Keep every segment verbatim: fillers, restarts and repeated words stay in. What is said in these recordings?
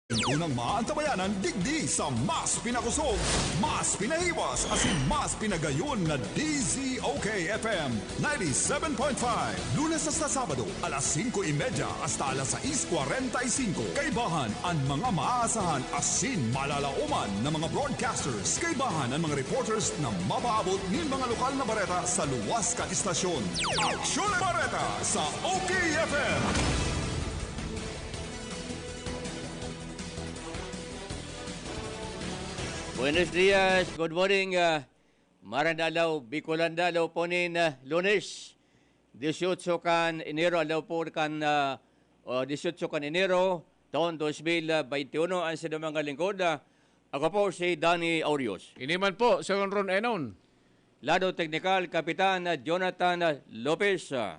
Unang maantabayanan digdi sa mas pinakusog, mas pinahiwas, asin mas pinagayon na D Z O K F M ninety-seven point five. Lunes hasta Sabado, alas singko y media hasta alas sais kwarenta y singko. Kaibahan an mga maaasahan asin malalaoman na mga broadcasters. Kaibahan an mga reporters na mapaabot nin mga lokal na bareta sa luwas kan istasyon. Aksyon Bareta sa O K F M. Buenos dias, good morning, ah, Maranalaw, Bicolanda, law po nin, ah, Lunes, dieciocho kan Enero, aldaw po kan, ah, o, dieciocho kan Enero, taon dos mil veintiuno, ang sa mga lingkod, ah, ako po si Danny Aurios. Ini man po, si Ron Ron Enon. Lado teknikal, Kapitan, ah, Jonathan, ah, Lopez, ah.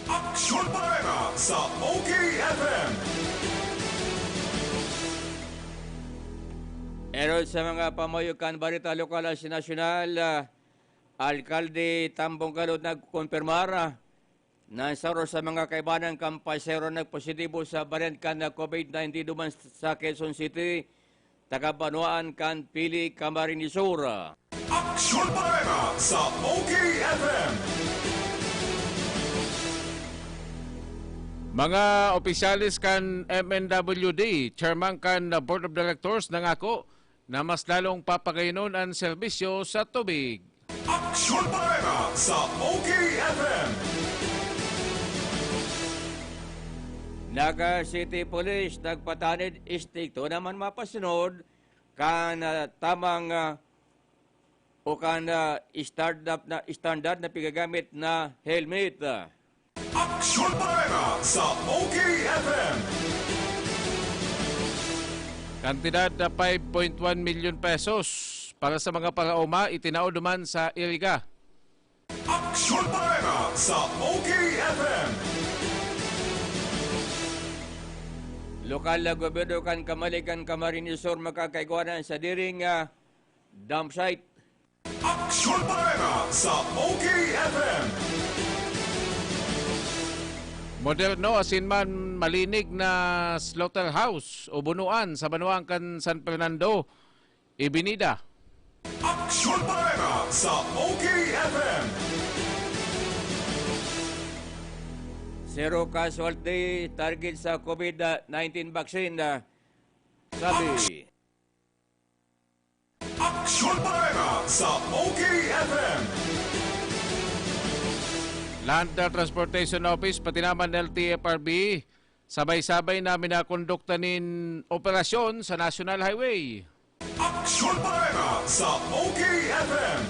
Aksyon Bareta sa O K F M. Pero sa mga pamayo kan bareta lokal asin nasyonal, ah, Alkalde Tambong Galod nagkukumpirmar, ah, na saro sa mga kaibanan kan pasahero nagpositibo sa variant kan COVID nineteen duman sa Quezon City, taga banwaan kan Pili, Camarines Sur. Aksyon Bareta sa O K F M. Mga opisyales kan M N W D, chairman kan Board of Directors, nangako na mas lalong papagayonon an serbisyo sa tubig. Aksyon Bareta sa O K F M. Naga City Police nagpatanid, istrikto naman mapasunod kan, ah, tamang, ah, o kan, ah, standard na, standard na pigagamit na helmet. Aksyon Bareta sa O K F M. Kantidad na five point one milyon pesos para sa mga paraoma itinao duman sa Iriga. Aksyon Bareta sa O K F M. Lokal na gobyerno kan Camaligan, Camarines Sur makakaigwa na sa diring, ah, dump site. Aksyon Bareta sa O K F M. Moderno asin man malinig na slaughterhouse o bunuan sa banwaan kan San Fernando, ibinida. Aksyon Bareta sa O K F M. Zero casualty target sa COVID nineteen vaccine, ah, sabi. Aksyon Bareta sa O K F M. Land Transportation Office, pati naman L T F R B, sabay-sabay na minakondukta nin operasyon sa National Highway. Aksyon Bareta sa O K F M.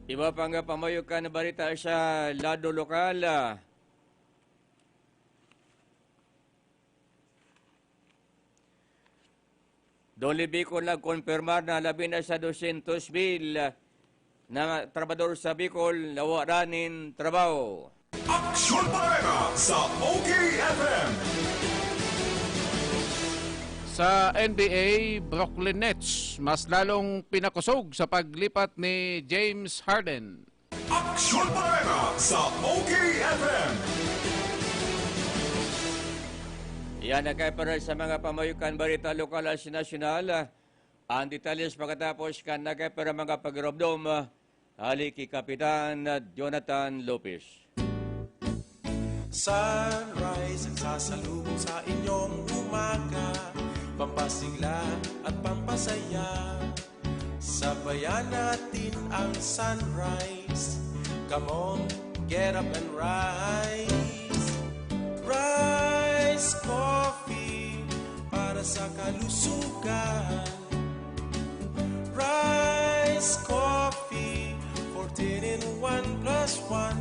Iba pang pamayo kan bareta sa lado lokal, ah. Dole Bicol nagkonpirmar na labi na sa dosyentos mil na trabahador sa Bicol na wala nin trabaho. Aksyon Bareta sa O K F M. Sa N B A, Brooklyn Nets mas lalong pinakusog sa paglipat ni James Harden. Aksyon Bareta sa O K F M. Iyan ang kaipunan sa mga pamayo kan bareta lokal at nasyonal. Ang detalyes pagkatapos kan nagkaipunan mga pagiromdom, hali ki Kapitan Jonathan Lopez. Sunrise ang sasalubong sa inyong umaga, pampasigla at pampasaya. Sabayan natin ang sunrise. Come on, get up and rise. Rise Coffee para sa kalusugan. Rise Coffee, fourteen in one plus one.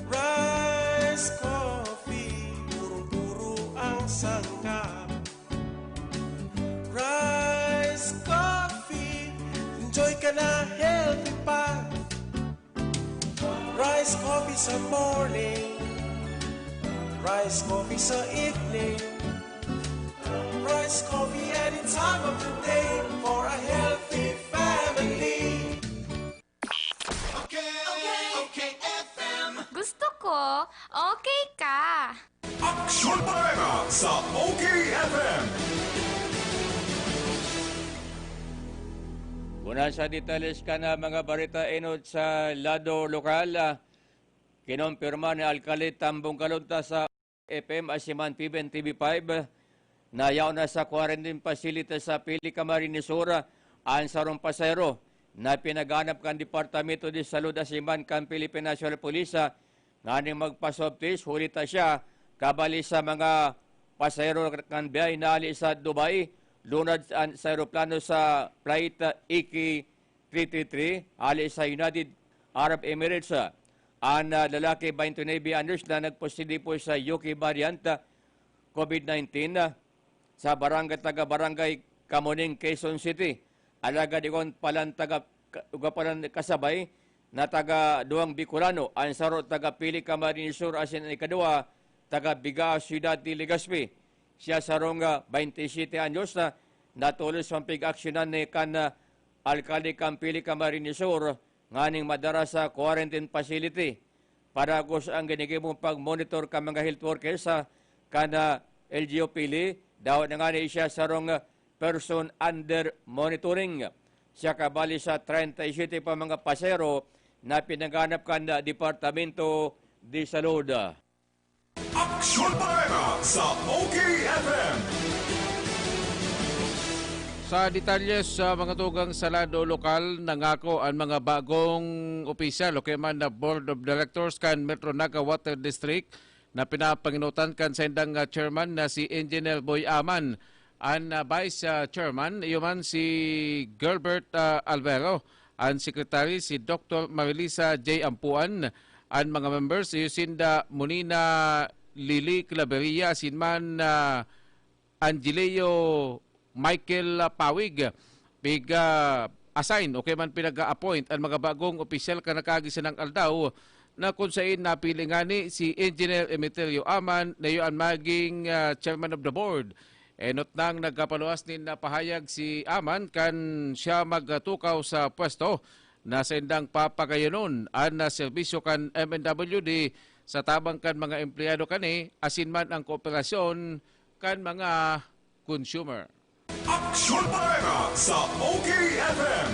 Rise Coffee, purong-puro ang sangkap. Rise Coffee, enjoy ka na, healthy pa. Rise Coffee sa morning, Rise Coffee sa evening, Rise Coffee any time of the day for a healthy family. Okay, okay, okay, F M. Gusto Okay ka. Aksyon Bareta sa O K F M. Muna sa detalles kan mga bareta enot sa lado lokal, ah, kinompirma ni Alkalde Tambong Kalunta sa F M asin man P B N T V five na yaon na sa quarantine facility sa Pili, Camarines Sur an sarong pasahero na pinaganap kan Departamento de Salud asin man kan Philippine National Police, ah, nganing magpa-swab test huli ta siya kabali sa mga pasahero kan biyahe na hali sa Dubai, lunad sa, sa eroplano sa flight, ah, E K three three three, hali sa United Arab Emirates. An, ah, lalaki, twenty-nine anyos na, nagpositibo sa U K variant, ah, COVID nineteen, ah, sa barangay, taga Barangay Kamuning, Quezon City. Alagad igwa palan taga, ka-, igwa palan kasabay na taga duwang Bicolano, an saro taga Pili, Camarines Sur, asin an ikaduwa taga Bigaa, Ciudad de Legazpi. Siya sarong, ah, twenty-seven anyos na, natolos an pig-aksyonan ni kan, ah, alkalde kan Pili, Camarines Sur, nganing madara sa quarantine facility. Padagos an ginigibong pag-monitor kan mga health workers sa kan, ah, L G U Pili, dawa na ngani siya sarong, ah, person under monitoring. Siya kabali sa treinta y siete pa mga pasahero na pinaganap kan, ah, Departamento de Salud. Aksyon Bareta sa O K F M. Sa detalye sa mga tugang sa lado lokal, nangako an mga bagong opisyal o kaya man na Board of Directors kan Metro Naga Water District na pinapanginutan kan saindang, ah, chairman na si Engineer Boy Aman. An, ah, vice, ah, chairman, iyo man si Gilbert, ah, Alvero. An secretary, si Doctor Marilisa J Ampuan. An mga members, iyo sinda Monina Lily Claveria, asin man, ah, Angeleo Michael, ah, Pawig. Pig, ah, assign o kaya man pinag-a-appoint an mga bagong opisyal kan nakaagi sanang aldaw na kun sain napili ngani si Engineer Emeterio Aman na iyo an maging, ah, chairman of the board. Enot nang nagkapaluwas nin pahayag si Aman kan siya magtukaw sa pwesto na saindang papagayonon an, ah, serbisyo kan M N W D sa tabang kan mga empleyado kani asin man an kooperasyon kan mga consumer. Aksyon Bareta sa O K F M.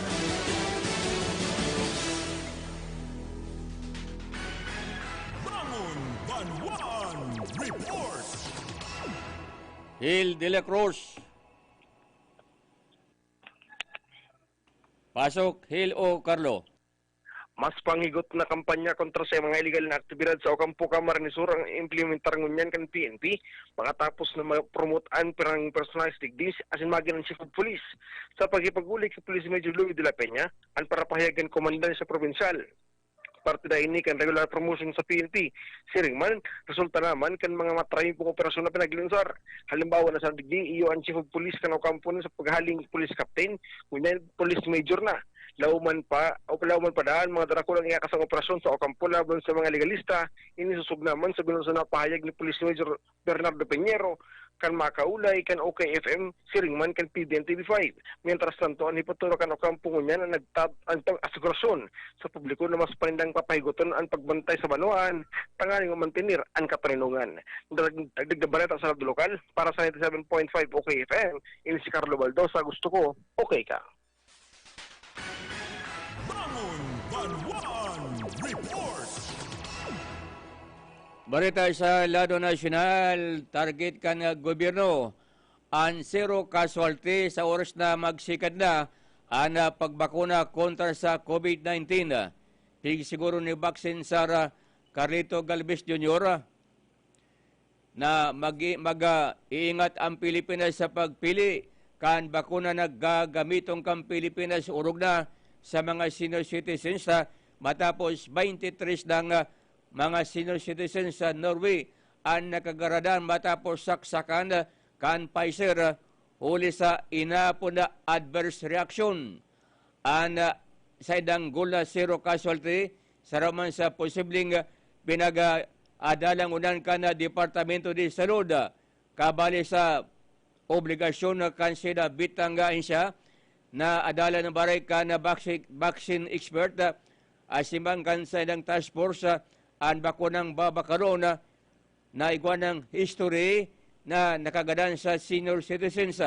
Bangon Banwaan Report. Hill de la Cruz. Pasok, Hill o Carlo? Mas panghigot na kampanya kontra sa mga iligal na aktibidad sa Ocampo, Camarines Sur ang implementar ngunyan kan P N P, pakatapos na ma-promote an pirang personahe sa digdi asin magin an Chief of Police. Sa pakikipag-uli ki Police Major Louie de la Peña, an parapahayagan komandante sa probinsyal. Parte daa ini kan regular promotion sa P N P. Siring man, resulta naman kan mga matraympong operasyon na pinaglunsar. Halimbawa na sa digdi, iyo an Chief of Police kan Ocampo na sa paghaling Police Captain, ngunyan Police Major na. Lauman pa, o lauman pa daan, mga darakulang iyakasang operasyon sa Ocampo laban sa mga legalista, ini susog naman sa binusa na pahayag ni Police Major Bernardo Peñero, kan Makaulay, kan O K F M, siring man kan P B N T V five. Mientras tanto, an heptura kan Ocampo ngunyan an nagtab-, an tang-, asegurasyon sa publiko na mas panindang papahigoton an pagbantay sa banwaan, tanganing mamantener an katoninongan. Dag-, dagdag na bareta sa lado lokal, para sa ninety seven point five O K F M, ini si Carlo Baldosa, gusto ko, okay ka. Bangon Banwaan Report. Bareta sa lado nasyonal, target kan gobyerno an zero casualty sa oras na magsikad na an, ah, pagbakuna kontra sa COVID nineteen. Pigsiguro ni Vaccine Sara Carlito Galvez Junior na mag-, mag, ah, iingat ang Pilipinas sa pagpili kan bakuna na gagamiton kan Pilipinas orog na sa mga senior citizens, ah, matapos twenty-three nang, ah, mga senior citizens sa Norway an nakagaradan matapos saksakan, ah, kan Pfizer, ah, huli sa inapod na adverse reaction. An, ah, saindang goal na zero casualty, saro man sa posibleng, ah, pinag-, ah, adalangunan kan, ah, Departamento de Salud, ah, kabali sa obligasyon na kan saindang bitang ahensya na adalan ng baray kan, ah, vaccine, vaccine expert, ah, asin man kan saindang task force, ah, an bakunang babakaron na igwa ng history na nakagadan sa senior citizens.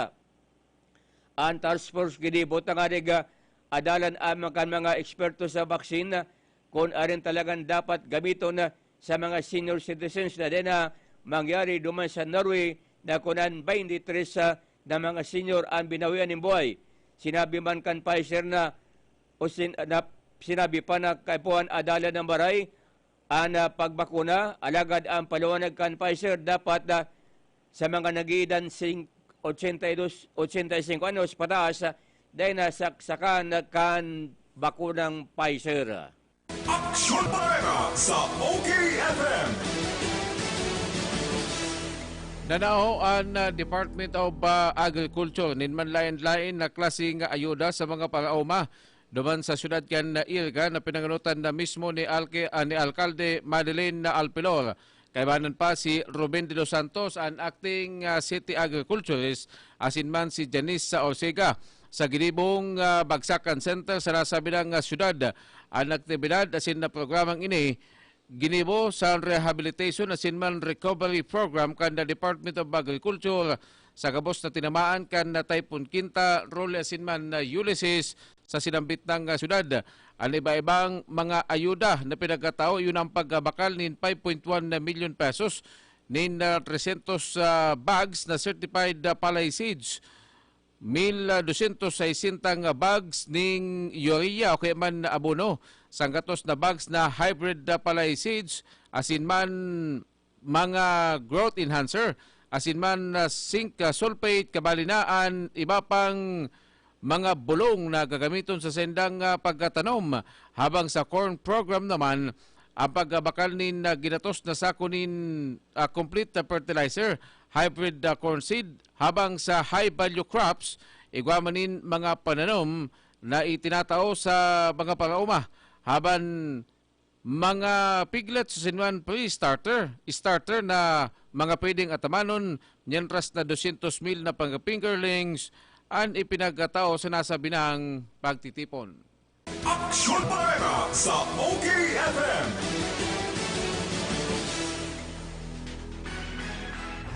An task force ginibo tanganing, ah, adalan ang mga, kan mga eksperto sa vaccine, ah, kung arin talagang dapat gamiton, ah, sa mga senior citizens na din na mangyari duman sa Norway na kunan twenty-three, ah, na mga senior ang binawian nin buhay. Sinabi man kan Pfizer na, o sin-, na sinabi pa na kaipuhan adalan ng maray an, ah, pagbakuna, alagad ang paliwanag kan Pfizer dapat, ah, sa mga nag-iidan sing-, ochenta y dos, ochenta y cinco anyos pataas, ah, dahil nasaksakan kan bakunang Pfizer. Aksyon Bareta sa O K F M. Nanaho an, ah, Department of, ah, Agriculture nin manlaen-laen na klaseng ayuda sa mga paraoma duman sa siyudad kan Iriga na pinangenotan na mismo ni Alke-, ah, ni Alkalde Madeline Alpilor. Kaibanan pa si Ruben de los Santos, an acting, ah, city agriculturist, asin man si Janice Orcega. Sa ginibong, ah, Bagsakan Center sa nasabing, ah, siyudad, an aktibidad asin na programang ini ginibo sa rehabilitation asin man recovery program kan the Department of Agriculture sa gabos na tinamaan kan na Typhoon Kinta, Rolly asin man na Ulysses sa sinambit nang, ah, syudad. An iba-ibang mga ayuda na pinagkatao, iyo na an pagbakal nin five point one million pesos, nin, ah, trescientos, ah, bags na certified, ah, palay seeds, mil dosyentos sesenta bags nin urea o kaya man abono, sanggatos na bags na hybrid, ah, palay seeds, asin man mga growth enhancer, asin man, ah, zinc, ah, sulfate, kabali na an iba pang mga bulong na gagamiton sa saindang, ah, pagkatanom. Habang sa corn program naman, ang pagbakal nin, ah, ginatos na sako nin, ah, complete, ah, fertilizer, hybrid, ah, corn seed, habang sa high value crops, igwa man nin mga pananom na itinatao sa mga paraoma. Haban mga piglets asin man pre-starter, starter na mga pwedeng atamanon, mientras na dosyentos mil na mga fingerlings an ipinagkatao sa nasabing pagtitipon. Aksyon Bareta sa O K F M.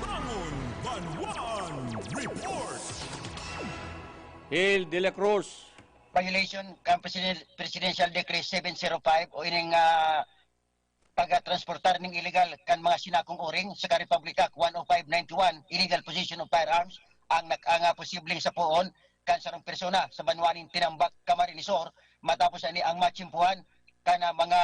Bangon Banwan Report. Hill de la Cruz. Violation kan Presidential Decree seven zero five o ining, ah, pagtransportar ning illegal kan mga sinakong uring sa Republic Act one oh five ninety-one, illegal possession of firearms, ang nag-, ang, ah, posibleng sapoon kan sarong persona sa banwa nin Tinambac, Camarines Sur, matapos ani ang matsimpuhan kan, ah, mga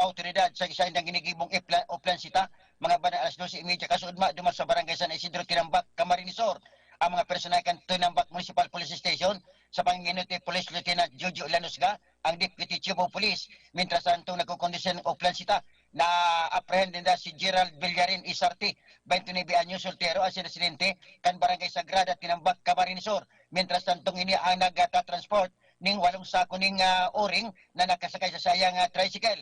awtoridad sa isa indang ginigibong ipla-, Oplansita, mga bandang alas dose y media kasuodma duman sa Barangay San Isidro, Tinambac, Camarines Sur. Ang mga personahe kan Tinambac Municipal Police Station sa panginginuti Police Lieutenant Jojo Lanusga, ang Deputy Chief of Police. Mientras tanto, nagkukondisyon ang Oplansita na apprehendin na si Gerald Villarin Isarte, twenty-nine anyos, soltero, ang residente kan Barangay Sagrada, Tinambac, Camarines Sur. Mientras tanto, ini ang nagtatransport ning walong sako ning, ah, uring na nakasakay sa sayang, ah, tricycle.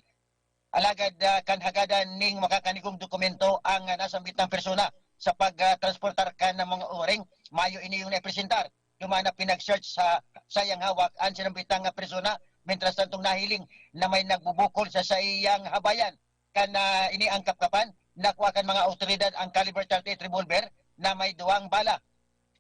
Alagad, ah, kan hagadan ning makakanigong dokumento ang, ah, nasambit na persona sa pagtransportar kan mga uring, mayo ini yung naipresentar. Duman na pinag-search sa sayang hawak ang sinambitang nga persona, mientras tantong nahiling na may nagbubukol sa saiyang habayan. Kan, ah, ini ang kapkapan, nakua kan mga awtoridad ang caliber thirty-eight revolver na may duwang bala.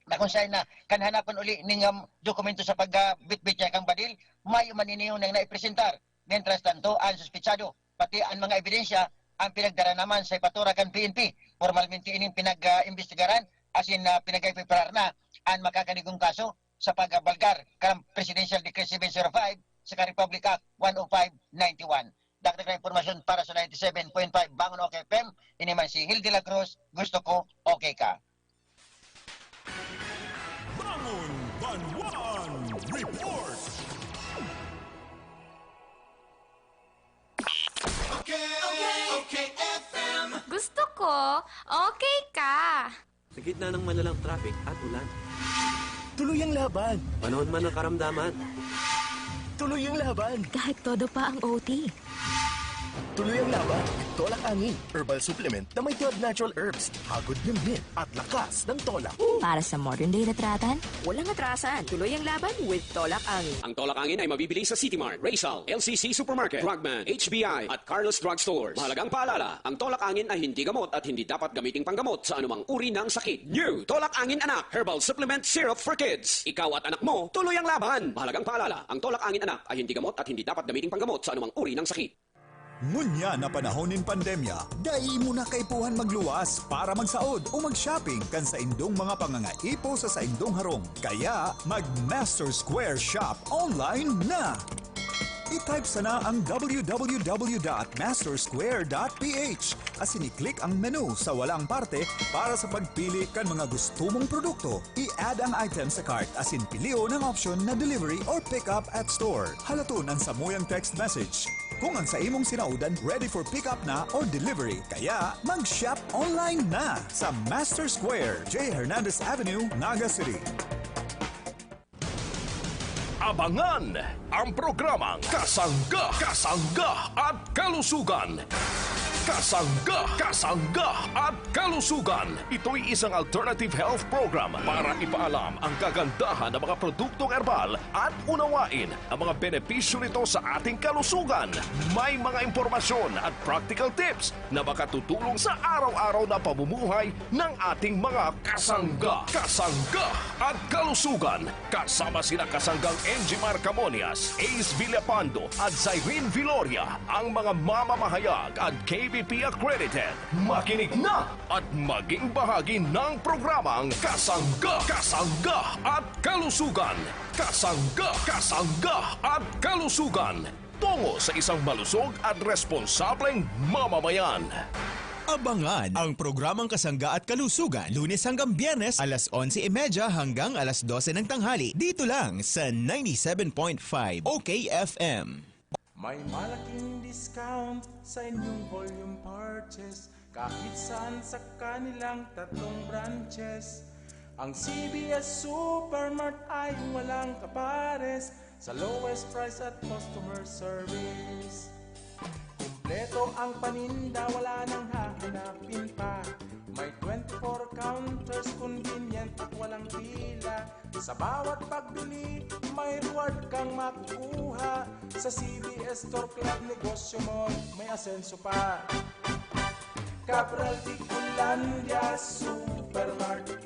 Na kung saen na kan hanapan uli ning, um, dokumento sa pagbitbit niya kan badil, mayo man ini yung naipresentar. Mientras tanto, ang suspetsado, pati ang mga ebidensya, ang pinagdara naman sa jepatura kan P N P. Pormalmente ining pinag-imbestigaran asin, ah, pinag-ipreparar na ang makakanigong kaso sa pagbalgar kan Presidential Decree seven zero five saka Republic Act one oh five ninety-one. Dagdag na impormasyon para sa ninety-seven point five Bangon OK F M, ini man si Hill de la Cruz, gusto ko, okay ka. Bangon Banwan Report. Gusto ko, okay ka. Sa gitna ng malalang traffic at ulan. Tuloy ang laban. Panahon man ng karamdaman. Tuloy ang laban. Kahit todo pa ang O T. Tuloy ang laban with Tolak Angin, herbal supplement na may twelve natural herbs, hagod ng mint at lakas ng tolak. Para sa modern day na tratan, Walang atrasan. Tuloy ang laban with Tolak Angin. Ang Tolak Angin ay mabibili sa City Mart, Rizal, L C C Supermarket, Drugman, H B I, at Carlos Drug Stores. Mahalagang paalala, ang Tolak Angin ay hindi gamot at hindi dapat gamiting panggamot sa anumang uri ng sakit. New Tolak Angin Anak Herbal Supplement Syrup for Kids. Ikaw at anak mo, tuloy ang laban. Mahalagang paalala, ang Tolak Angin Anak ay hindi gamot at hindi dapat gamiting panggamot sa anumang uri ng sakit. Ngunyan na panahon nin pandemya, dai mo na kaipuhan magluwas para magsaod o mag-shopping kan saindong mga pangangaipo sa saindong harong. Kaya, mag-Master Square Shop online na! I-type sana ang w w w dot master square dot p h asin i-click ang menu sa walang parte para sa pagpili kan mga gusto mong produkto. I-add ang item sa cart asin pilion ang option na delivery or pick up at store. Halaton ang samuyang text message. Kung ang sa imong sinaodan ready for pick up na or delivery, kaya mag-shop online na sa Master Square, J Hernandez Avenue, Naga City. Abangan ang programang Kasangga, Kasangga at Kalusugan. Kasangga, Kasangga at Kalusugan. Ito'y isang alternative health program para ipaalam ang kagandahan ng mga produktong herbal at unawain ang mga benepisyo nito sa ating kalusugan. May mga impormasyon at practical tips na makatutulong sa araw-araw na pamumuhay ng ating mga kasangga, kasangga at kalusugan. Kasama sina kasanggang N G Marcamonias, Ace Villapando at Cyrene Viloria, ang mga mamamahayag at K B P accredited. Makinig na at maging bahagi ng programang Kasangga, Kasangga at Kalusugan. Kasangga, Kasangga at Kalusugan. Tungo sa isang malusog at responsableng mamamayan. Abangan ang programang Kasangga at Kalusugan, Lunes hanggang Biyernes, alas onse y media hanggang alas dose ng tanghali, dito lang sa ninety-seven point five O K F M. May malaking discount sa inyong volume purchase kahit saan sa kanilang tatlong branches. Ang C B S Supermart ay walang kapares sa lowest price at customer service. Kumpleto ang paninda, wala nang hahanapin pa. May twenty-four counters, convenient at walang pila. Sa bawat pagbili, may reward kang makukuha. Sa C B S Store Club, negosyo mo may asenso pa. Cabral Bicolandia Supermart.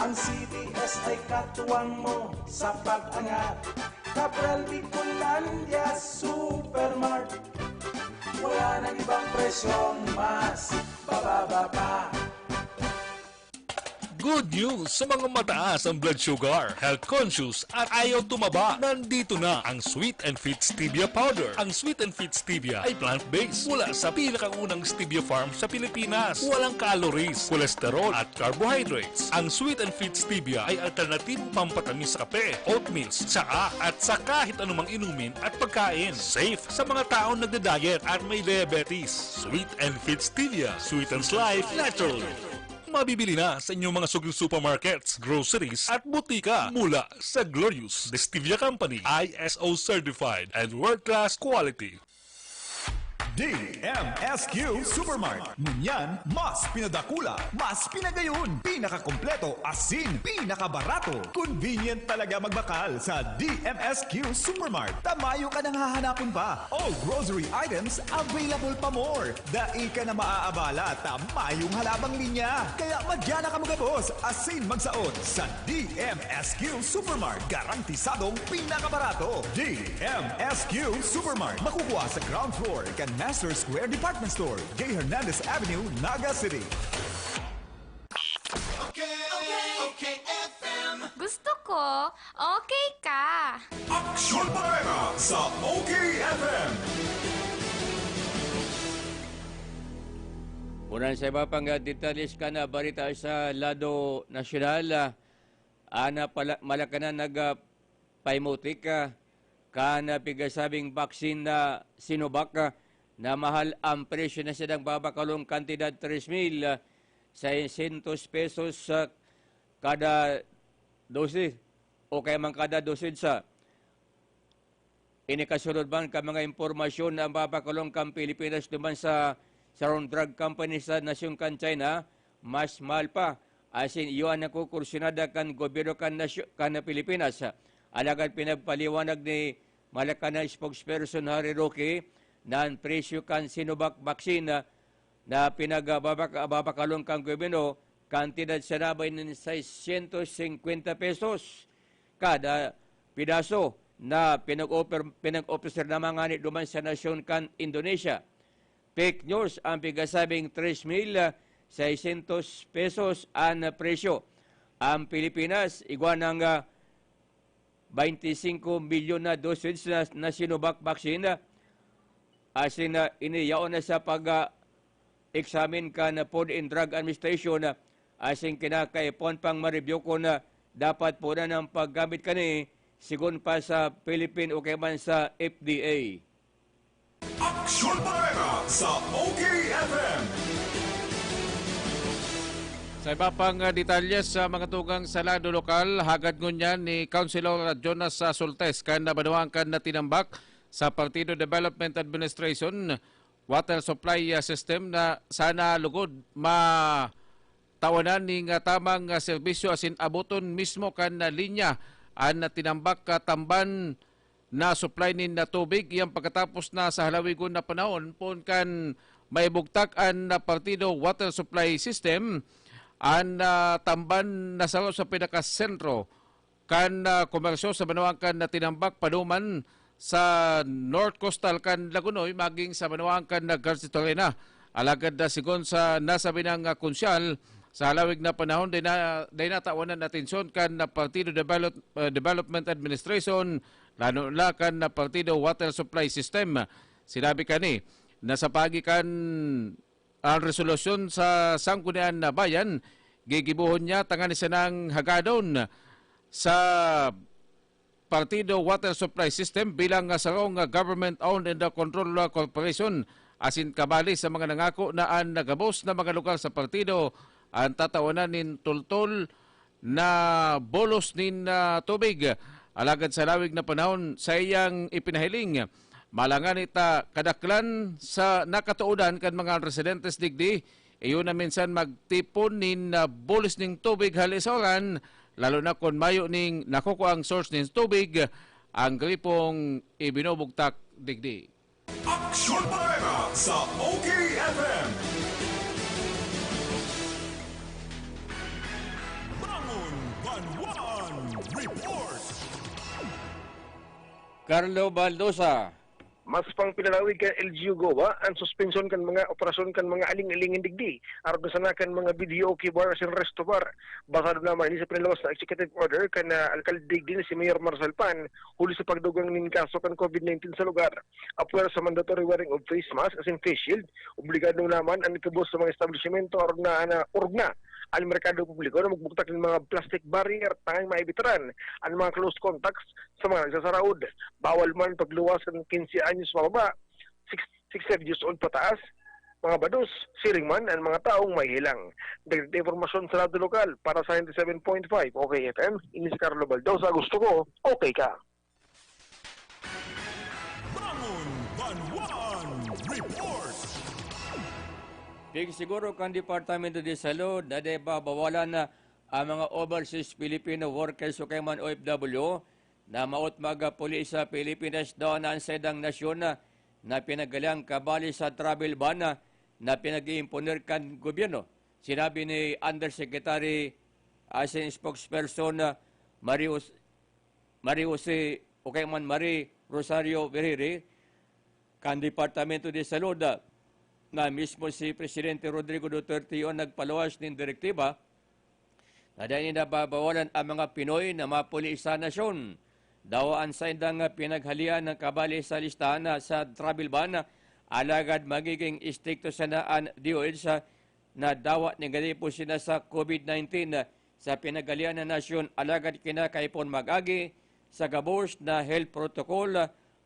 Ang C B S ay katuwang mo sa pag-angat. Cabral Bicolandia Supermart. Wala nang ibang presyong mas bababa pa. Good news sa mga mataas ang blood sugar, health conscious at ayaw tumaba. Nandito na ang Sweet and Fit Stevia Powder. Ang Sweet and Fit Stevia ay plant-based mula sa pinakaunang stevia farm sa Pilipinas. Walang calories, cholesterol at carbohydrates. Ang Sweet and Fit Stevia ay alternatibong pampatamis sa kape, oatmeal, tsaa at sa kahit anumang inumin at pagkain. Safe sa mga taong nagda-diet at may diabetes. Sweet and Fit Stevia sweetens life naturally. Mabibili na sa inyong mga suging supermarkets, groceries at butika mula sa Glorious Stevia Company, I S O certified and world-class quality. D M S Q Supermart. Ngunyan, mas pinadakula, mas pinagayon, pinakakompleto, asin pinakabarato. Convenient talaga magbakal sa D M S Q Supermart. Tamayo ka nang hahanapon pa. All grocery items available pa more. Dai ka na maaabala ta mayong halabang linya. Kaya madya na kamo gabos asin magsaot sa D M S Q Supermart. Garantisadong pinakabarato. D M S Q Supermart. Makukuha sa ground floor kan Master Square Department Store, J Hernandez Avenue, Naga City. Okay, okay, okay, F M. Gusto ko, okay ka. Aksyon Bareta sa O K F M. Unan sa iba pang, ah, detalles kan, ah, bareta sa lado nasyonal, ah, an, ah, pala-, Malacanan nag, ah, paimutik, ah, kan, ah, pigasabing baksin na Sinovac, ah, na mahal ang presyo na sidang babakalong kantidad, tres mil seiscientos pesos sa kada dose o kaya man kada dosage sa Ini kasunod man kan mga impormasyon na an papakalong kan Pilipinas duman sa sarong drug company sa nasyon kan China, mas mahal pa. Asin iyo an nakukursunada kan gobyerno kan nasyo-, kan Pilipinas. Alagad pinagpaliwanag ni Malacañang spokesperson Harry Roque na an presyo kan Sinovac vaccine na, na pinagbabaka-, babakalon kan gobyerno, kantidad sa nabay nin seiscientos cincuenta pesos kada pidaso na pinag-offer, pinag-offer na mga ni duman sa nasyon kan Indonesia. Fake news ang pigasabing tres mil seiscientos pesos an presyo. Ang Pilipinas, igwa ng, ah, twenty-five milyon na dosage na, na Sinovac vaccine, asin, ah, ini yaon na sa pag, ah, examine kan Food and Drug Administration, ah, asin kinakaipon pang ma-review kun, ah, dapat po na ng paggamit kani, sigon pa sa Philippine o kaya man sa F D A. Aksyon Bareta sa O K F M. Sa iba pang, ah, detalye sa mga tugang sa lado lokal, hagad ngunyan ni Councilor Jonas, ah, Soltes kan nabanwaan kan natinambak sa Partido Development Administration water supply, ah, system na sana lugod ma tawanan ning, ah, tamang, ah, serbisyo asin aboton mismo kan, ah, linya an, ah, tinambak, ah, tamban na supply nin, ah, tubig. Iyan pagkatapos na sa halawigon na panahon, poon kan maibugtak an, ah, partido water supply system, an, ah, tamban na saro sa pinakasentro kan, ah, komersyo sa banwaan kan natinambak paduman sa North Coastal kan Lagonoy maging sa banwaan kan Garcito Arena. Alagad, ah, sigon sa nasabi nang, ah, konsyal, sa halawig na panahon, dai na, dai natawanan atensyon kan, ah, Partido Develop-, ah, Development Administration, lalo na kan, ah, Partido Water Supply System. Sinabi kani na sa pagi kan ang resolusyon sa Sanggunian na Bayan, gigibohon niya tanganing sanang hagadon sa Partido Water Supply System bilang, ah, sarong, ah, government-owned and, ah, controlled, ah, corporation, asin kabali sa mga nangako na an gabos na mga lugar sa partido an tatawanan nin tultol na bolos nin, ah, tubig. Alagad sa halawig na panahon, saiyang ipinahiling, malangan ita kadaklan sa nakatoodan kan mga residentes digdi, iyo na minsan magtipon nin, ah, bolos nin tubig hali sa uran, lalo na kun mayo ning nakukuang source nin tubig, ang gripong ibinubugtak digdi. Aksyon Bareta sa O K F M. Bangon Banwaan Report. Carlo Baldosa. Mas pang pinalawig kan L G U Goa an suspensyon kan mga operasyon kan mga aling-alingin digdi, arog na sana kan mga B D O K bar asin resto bar. Basado naman ini sa pinalabas na executive order kan, ah, alkalde digdi na si Mayor Marcel Pan, huli sa pagdugang nin kaso kan COVID nineteen sa lugar. Apwera sa mandatory wearing of face mask asin face shield, obligado naman an gabos sa mga establisimento arog na, na orog na an merkado publiko na magbugtak nin mga plastic barrier tangay maibitaran an mga close contacts sa mga nagsasaraod. Bawal man pagluwas kan quince anyos pababa, six, sixty-five years old pataas, mga bados, siring man an mga taong may helang. Dagdag na impormasyon sa lado lokal para sa ninety-seven point five O K F M, ini si Carlo Baldosa. Gusto ko, okay ka. Bangon Banwaan Report. Pigsiguro kan Departamento de Salud na di babawalan na ang mga overseas Filipino workers o kaya man O F W na maot magpuli sa Pilipinas daw na an saindang nasyon na, na pinagalian kabali sa travel ban na, na pinag-iimponer kan gobyerno. Sinabi ni Undersecretary asin spokesperson na Marie Jose, Marie Jose o kaya man Marie Rosario Veriri kan Departamento de Salud, ah, na mismo si Presidente Rodrigo Duterte yon nagpaluwas nin direktiba na dai nababawalan ang mga Pinoy na mapuli sa nasyon. Dawa an saindang pinaghalian ng kabali sa listahan na sa travel ban, alagad magiging istrikto sana an D O H na dawa negatibo sila sa COVID nineteen sa pinagalian na nasyon, alagad kinakaipon mag-agi sa gabos na health protocol,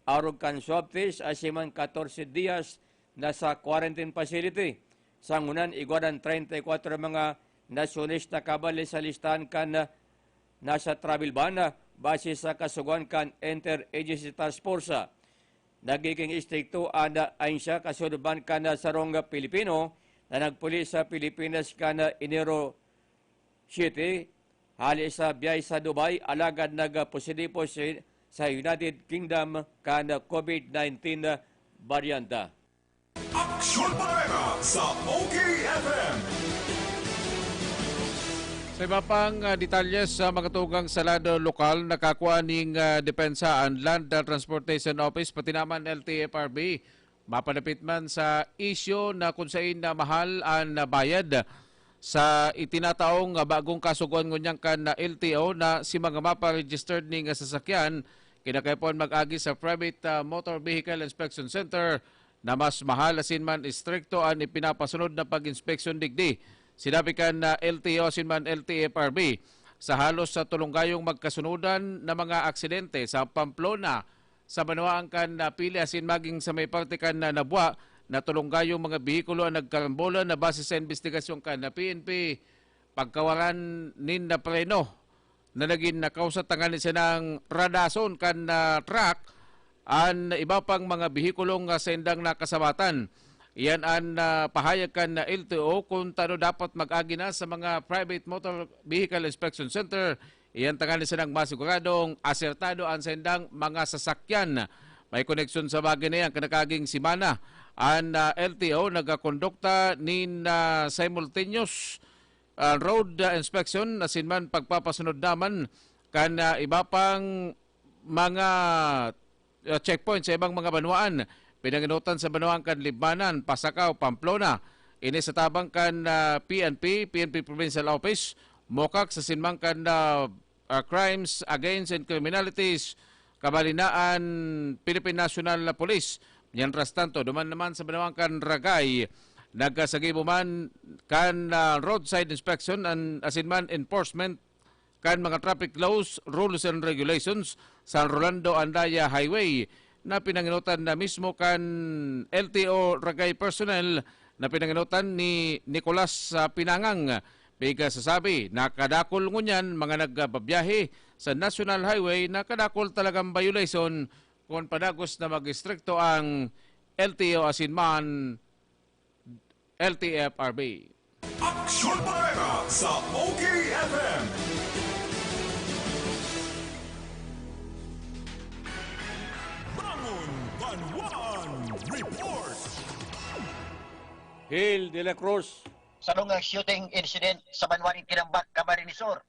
arog kan swab test asin man katorse dias na sa quarantine facility. Sa ngunyan, igwa an treinta y kuwatro mga nasyones na kabali sa listahan kan nasa travel ban, base sa kasugoan kan Interagency Task Force. Nagiging estrikto an ahensya kasuodman kan sarong Pilipino na nagpuli sa Pilipinas kan Enero siyete, hale sa biyahe sa Dubai, alagad nagpositibo si, sa United Kingdom kan COVID nineteen variant. Aksyon Bareta sa O K F M. Sa iba pang, ah, detalye sa mga tugang sa lado lokal, nakakua ning, ah, depensa an Land, ah, Transportation Office, pati naman L T F R B. Mapadapit man sa isyu na kung sain na mahal an, ah, bayad sa itinataong, ah, bagong kasugoan ngunyan kan, ah, L T O na si mga mapa-registered ning, ah, sasakyan, kinakaipuhan mag-agi sa Private, ah, Motor Vehicle Inspection Center na mas mahal asin man estrikto an ipinapasunod na pag-inspeksyon digdi. Sinabi kan, ah, L T O asin man L T F R B, sa halos sa tulong gayong magkasunodan na mga aksidente sa Pamplona, sa banwaan kan Pili asin maging sa may parte kan Nabua, na tulong gayong mga behikulo an nagkarambola na base sa imbestigasyon kan P N P, pagkawaran nin na preno na nagin nakawsa tanganing sinang radason kan, ah, truck an iba pang mga behikulong, ah, saindang nakasabatan. Iyan an, ah, pahayag kan L T O kung tano dapat mag-agi na sa mga Private Motor Vehicle Inspection Center. Iyan tanganing sinang masiguradong asertado an saindang mga sasakyan. May koneksyon sa bagay na iyan, kan nakaaging semana, an, ah, L T O nagkakondukta nin, ah, simultaneous, ah, road, ah, inspection, asin man pagpapasunod naman kan, ah, iba pang mga, ah, checkpoint sa ibang mga banwaan. Pinangenotan sa banwaan kan Libmanan, Pasacao, Pamplona. Ini sa tabang kan, ah, P N P, P N P Provincial Office, MOCAC, asin man kan, ah, ah, Crimes Against and Criminalities, kabalinaan, Philippine National Police. Mientras tanto, duman naman sa banwaan kan Ragay, nagkasagibo man kan, ah, roadside inspection an, asin man enforcement kan mga traffic laws, rules and regulations sa Rolando Andaya Highway na pinangenotan na mismo kan L T O Ragay personnel na pinangenotan ni Nicolas, ah, Pinangang. Piga sasabi, nakadakol ngunyan mga nagbabiyahe sa National Highway na kadakol talagang violation kung padagos na mag-estrikto ang L T O asin man L T F R B. Aksyon Bareta sa O K F M. Bangon Banwaan Report. Hil de la Cruz. Sarong shooting incident sa banwa nin Tinambac, Camarines Sur.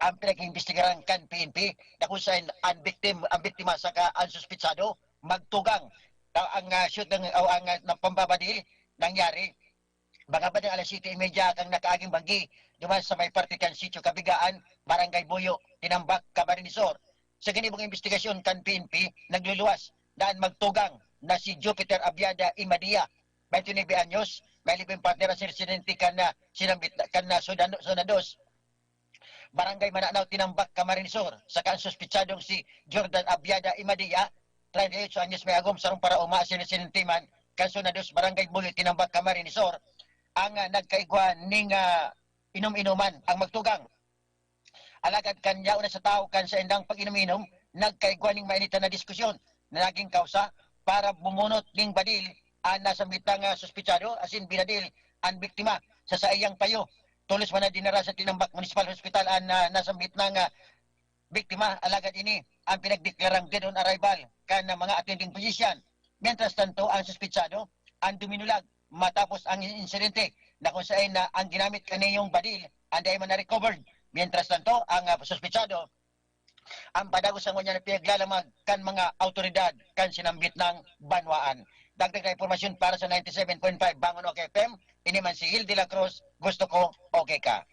Ang pinag-iimbestigaran kan P N P na kung saan ang victim, ang biktima saka ang suspitsado magtugang. Ang, ah, shooting o ang, ah, pambabadil nangyari mga bandang alas siyete y media kan nakaaging banggi duman sa may parte kan Sitio Kabigaan, Barangay Buyo, Tinambac, Camarines Sur. Sa ginibong imbestigasyon kan P N P, nagluluwas na an magtugang na si Jupiter Abiada Imadia, twenty-nine anyos, may live-in partner an residente kan, ah, sinambit, kan, ah, Sudano-, Zona dos, Barangay Mananao, Tinambac, Camarines Sur, saka an suspitsadong si Jordan Abiada Imadia, treinta y ocho anyos, may agom, sarong paraoma, asin residente man kan Zona dos, Barangay Buyo, Tinambac, Camarines Sur, ang, ah, nagkaigwa ning, ah, inom-inoman ang magtugang. Alagad kan yaon na sa tawo kan saindang pag-inom-inom, nagkaigwa ning mainitan na diskusyon na naging kausa para bumunot ning badil an nasambit na nga suspitsado, asin binadil an biktima sa saiyang payo. Tolos man na dinara sa Tinambac Municipal Hospital an, ah, nasambit na nga biktima, alagad ini ang pinagdeklarang dead on arrival kan mga attending physician. Mientras tanto, ang suspitsado ang duminulag matapos ang insidente na kung saen na ang ginamit kaniyang badil ang dai man na-recovered. Mientras tanto, ang, ah, suspitsado ang padagos sa ngunyan na piyaglalamag kan mga awtoridad kan sinambit na banwaan. Dagdag na impormasyon para sa ninety-seven point five Bangon O K F M, ini man si Hil de la Cruz, gusto ko okay ka.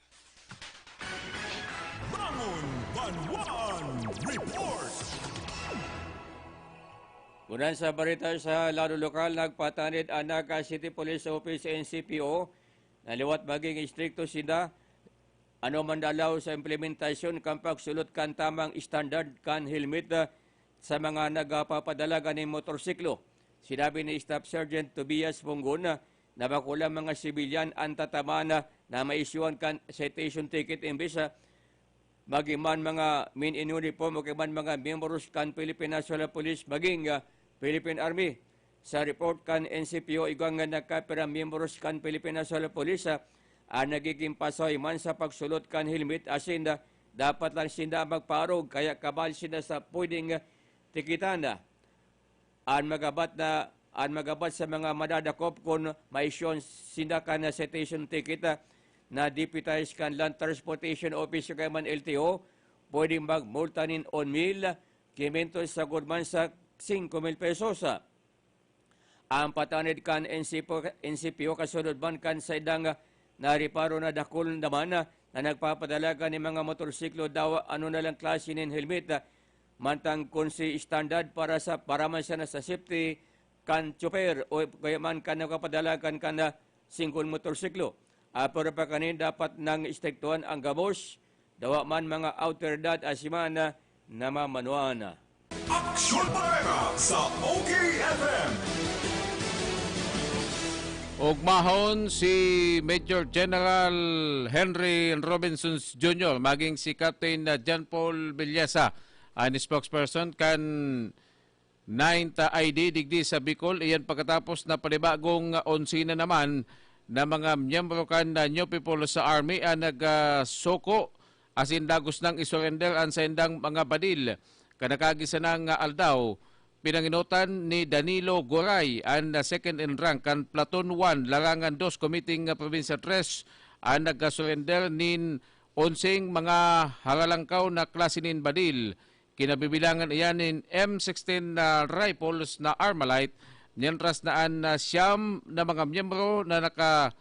Bangon Banwaan Report. Ngunyan sa bareta sa lado lokal, nagpatanid an Naga City Police Office, N C P O, na liwat maging estrikto sinda ano man dalaw sa implementasyon kan pagsulot kan tamang standard kan helmet, ah, sa mga nagpapadalagan nin motorsiklo. Sinabi ni Staff Sergeant Tobias Bongon, ah, na bako lang mga sibilyan an tatamaan na, na maisyuhan kan citation ticket imbes, ah, magin man mga men in uniform o kaya man mga miyembros kan Philippine National Police maging, ah, Philippine Army. Sa report kan N C P O, igwa nga nagkapirang miyembros kan Philippine National Police, ah, an nagigin pasahoy man sa pagsulot kan helmet asin, ah, dapat lang sinda magpaarog kaya kabal sinda sa pwedeng, ah, tikitan. An magabat na, an magabat sa mga madadakop kun maisyon sinda kan citation ticket, ah, na deputize kan Land Transportation Office o kaya man L T O, pwedeng magmulta nin one mil, quinientos sagud man sa singko mil pesos. Ang patanid kan N C P O, N C P O kasunod man kan saindang nareparo na dakul naman na nagpapadalagan nin mga motorsiklo daw ano na lang klase nin helmet, mantang kun si standard para sa, para man sana sa safety kan tsoper o kaya man kan nagpapadalagan kan, ah, singkong motorsiklo. Apwera pa kaini, dapat nang istriktuhan ang gabos, dawa man mga awtoridad asin man na namamanuan. Aksyon Bareta sa O K F M. Ugmahon si Major General Henry Robinson Junior maging si Captain John Paul Villasa, an spokesperson kan Ninth I D digdi sa Bicol. Iyan pagkatapos na panibagong onse na naman na mga miyembro kan, ah, New People's Army an nag, ah, suko asin dagos nang isurrender an saindang mga badil. Kan nakaagi sanang, ah, aldaw, pinangenotan ni Danilo Goray, an, ah, second in rank kan Platoon one, Larangan dos, Committee, ah, Probinsya tres, an nagkasurrender nin onseng mga haralangkaw na klase nin badil. Kinabibilangan iyan nin M sixteen na rifles na Armalite, mientras na an, ah, siyam na mga miyembro na naka-,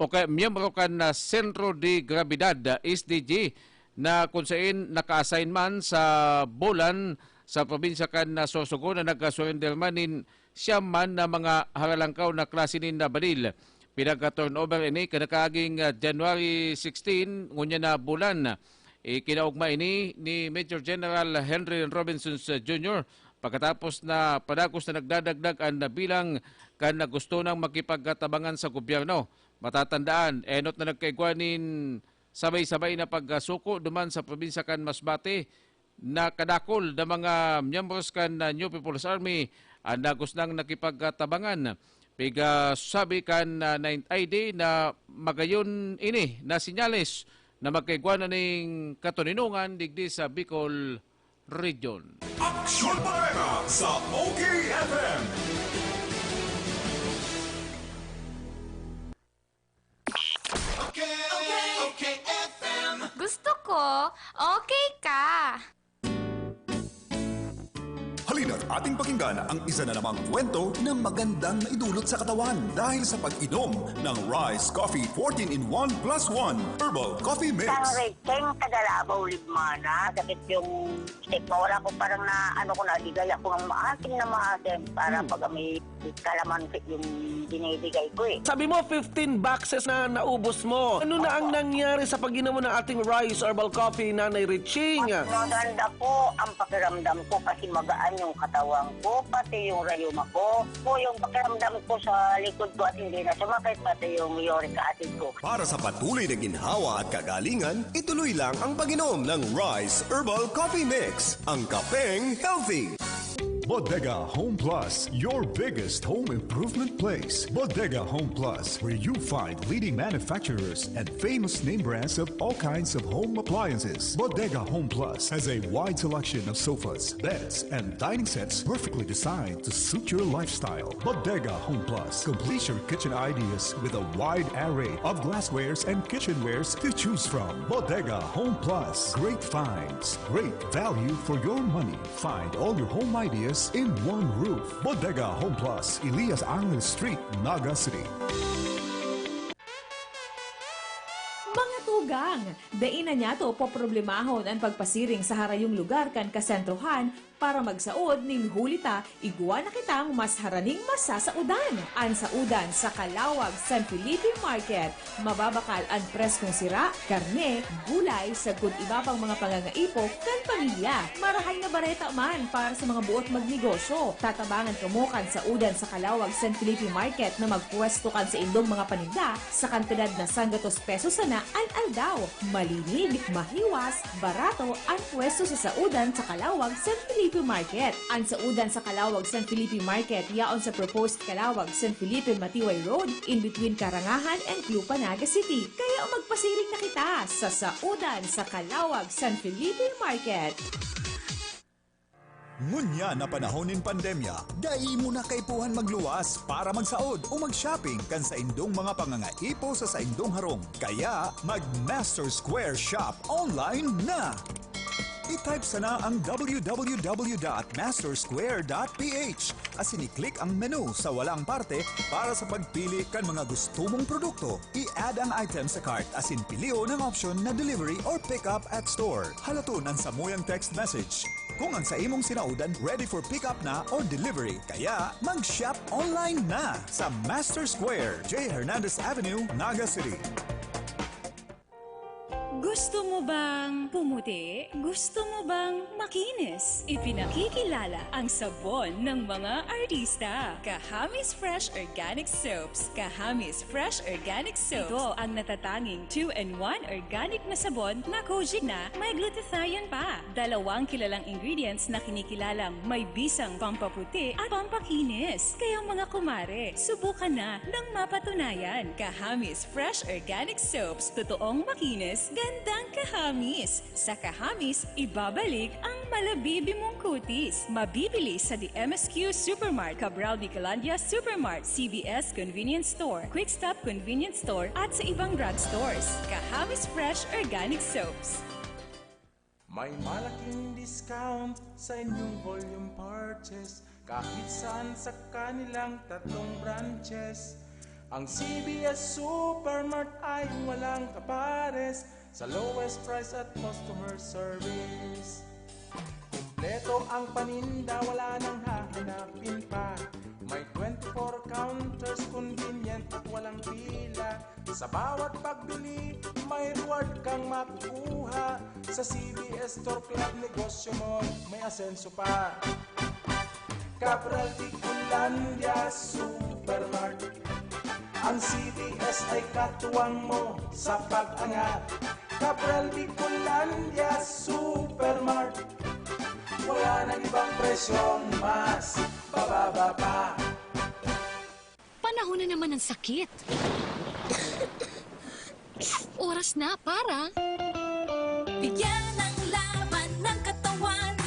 o kaya miyembro kan, ah, Sentro de Gravidad, ah, S D G, na kun sain naka-assign man sa Bulan sa probinsya kan, ah, Sorsogon na nagkasurrender man nin siyam man na mga haralangkaw na klase nin, ah, badil. Pinagka-turnover ini kan nakaaging, ah, January sixteen, ngunyan na Bulan. Ikinaogma ini ni Major General Henry Robinson Junior pagkatapos na padagos na nagdadagdag an bilang kan gusto nang makipagtabangan sa gobyerno. Matatandaan, enot na nagkaigwa nin sabay-sabay na pagsuko duman sa probinsya kan Masbate na kadakul na mga miyembros kan, ah, New People's Army an dagos nang nakipagtabangan. Pigasabi kan, ah, Ninth I D na magayon ini na senyales na magkaigwa na nin katoninongan digdi sa Bicol Region. Aksyon Bareta sa O K F M. Okay, okay, okay, F M. Gusto ko, okay ka. Halina't ating pakinggan ang isa na namang kwento na magandang naidulot sa katawan dahil sa pag-inom ng Rice Coffee fourteen in one plus one Herbal Coffee Mix. Kang Recheng, taga Davao, Libmana. Sakit yung stek ko. Wala ko, parang na, ano ko, nadigay ako ng maasim na maasim para Hmm. pag may kalamansi yung dinidikay ko eh. Sabi mo, fifteen boxes na naubos mo. Ano na ang Opo. nangyari sa pag-inom mo ng ating Rice Herbal Coffee, Nanay Riching? Mas maganda po ang pakiramdam ko kasi magaan yung katawan ko, pati yung rayuma ko. Po yung pakiramdam ko sa likod ko at hindi na sumakit, pati yung uric acid ko. Para sa patuloy na ginhawa at kagalingan, ituloy lang ang pag-inom ng Rice Herbal Coffee Mix, ang kapeng healthy. Bodega Home Plus, your biggest home improvement place. Bodega Home Plus, where you find leading manufacturers and famous name brands of all kinds of home appliances. Bodega Home Plus has a wide selection of sofas, beds, and dining sets perfectly designed to suit your lifestyle. Bodega Home Plus, complete your kitchen ideas with a wide array of glasswares and kitchenwares to choose from. Bodega Home Plus, great finds, great value for your money. Find all your home ideas in one roof. Bodega Home Plus, Elias Angel Street, Naga City. Mga tugang, dai na niyato poproblemahon an pagpasiring sa harayong lugar kan kasentrohan Para magsaod nin huli ta, igwa na kitang mas haraning masasaodan. An saodan sa Kalawag San Felipe Market. Mababakal an preskong sira, karne, gulay, sagkod iba pang mga pangangaipo kan pamilya. Marahay na bareta man para sa mga buot magnegosyo. Tatabangan kamo kan saodan sa Kalawag San Felipe Market na magpwesto kan saindong mga paninda sa kantidad na sanggatos pesos sana an aldaw. Malinig, mahiwas, barato an pwesto sa saodan sa Kalawag San Felipe Market. An saodan sa Kalawag San Felipe Market yaon sa proposed Kalawag San Felipe Matiway Road, in between Karangahan and Club Naga City. Kaya magpasiring na kita sa saodan sa Kalawag San Felipe Market. Ngunyan na panahon nin pandemya, dai mo na kaipuhan magluwas para magsaod o mag-shopping kan saindong mga pangangaipo sa saindong harong. Kaya, mag-Master Square Shop online na! I-type sana ang www.mastersquare.ph asin i-click ang menu sa walang parte para sa pagpili kan mga gusto mong produkto. I-add ang item sa cart asin pilion ang option na delivery or pick up at store. Halaton an samuyang text message kung ang sa imong sinaodan ready for pick up na or delivery. Kaya, mag-shop online na sa Master Square, J Hernandez Avenue, Naga City. Gusto mo bang pumuti? Gusto mo bang makinis? Ipinakikilala ang sabon ng mga artista. Kahamis Fresh Organic Soaps. Kahamis Fresh Organic Soaps. Ito ang natatanging two-in-one organic na sabon na kojic na may glutathione pa. Dalawang kilalang ingredients na kinikilalang may bisang pampaputi at pampakinis. Kaya mga kumare, subukan na ng mapatunayan. Kahamis Fresh Organic Soaps. Totoong makinis, gandang kahamis. Sa kahamis, ibabalik ang malabibi mong kutis. Mabibili sa The M S Q Supermart, Cabral de Calandia Supermart, C V S Convenience Store, Quick Stop Convenience Store at sa ibang drugstores. Kahamis Fresh Organic Soaps. May malaking discount sa inyong volume purchase kahit saan sa kanilang tatlong branches. Ang C V S Supermart ay walang kapares sa lowest price at customer service. Kompleto ang paninda, wala nang hahanapin pa. May twenty-four counters, convenient at walang pila. Sa bawat pagbili, may reward kang makukuha. Sa C V S Store Club, negosyo mo may asenso pa. Cabral Bicolandia Supermart. Ang C V S ay katuwang mo sa pag-angat. Cabral Bicolandia Supermart. Wala nang ibang presyong mas bababa pa. Panahon na naman ng sakit. Oras na para... Bigyan ng laban ng katawan.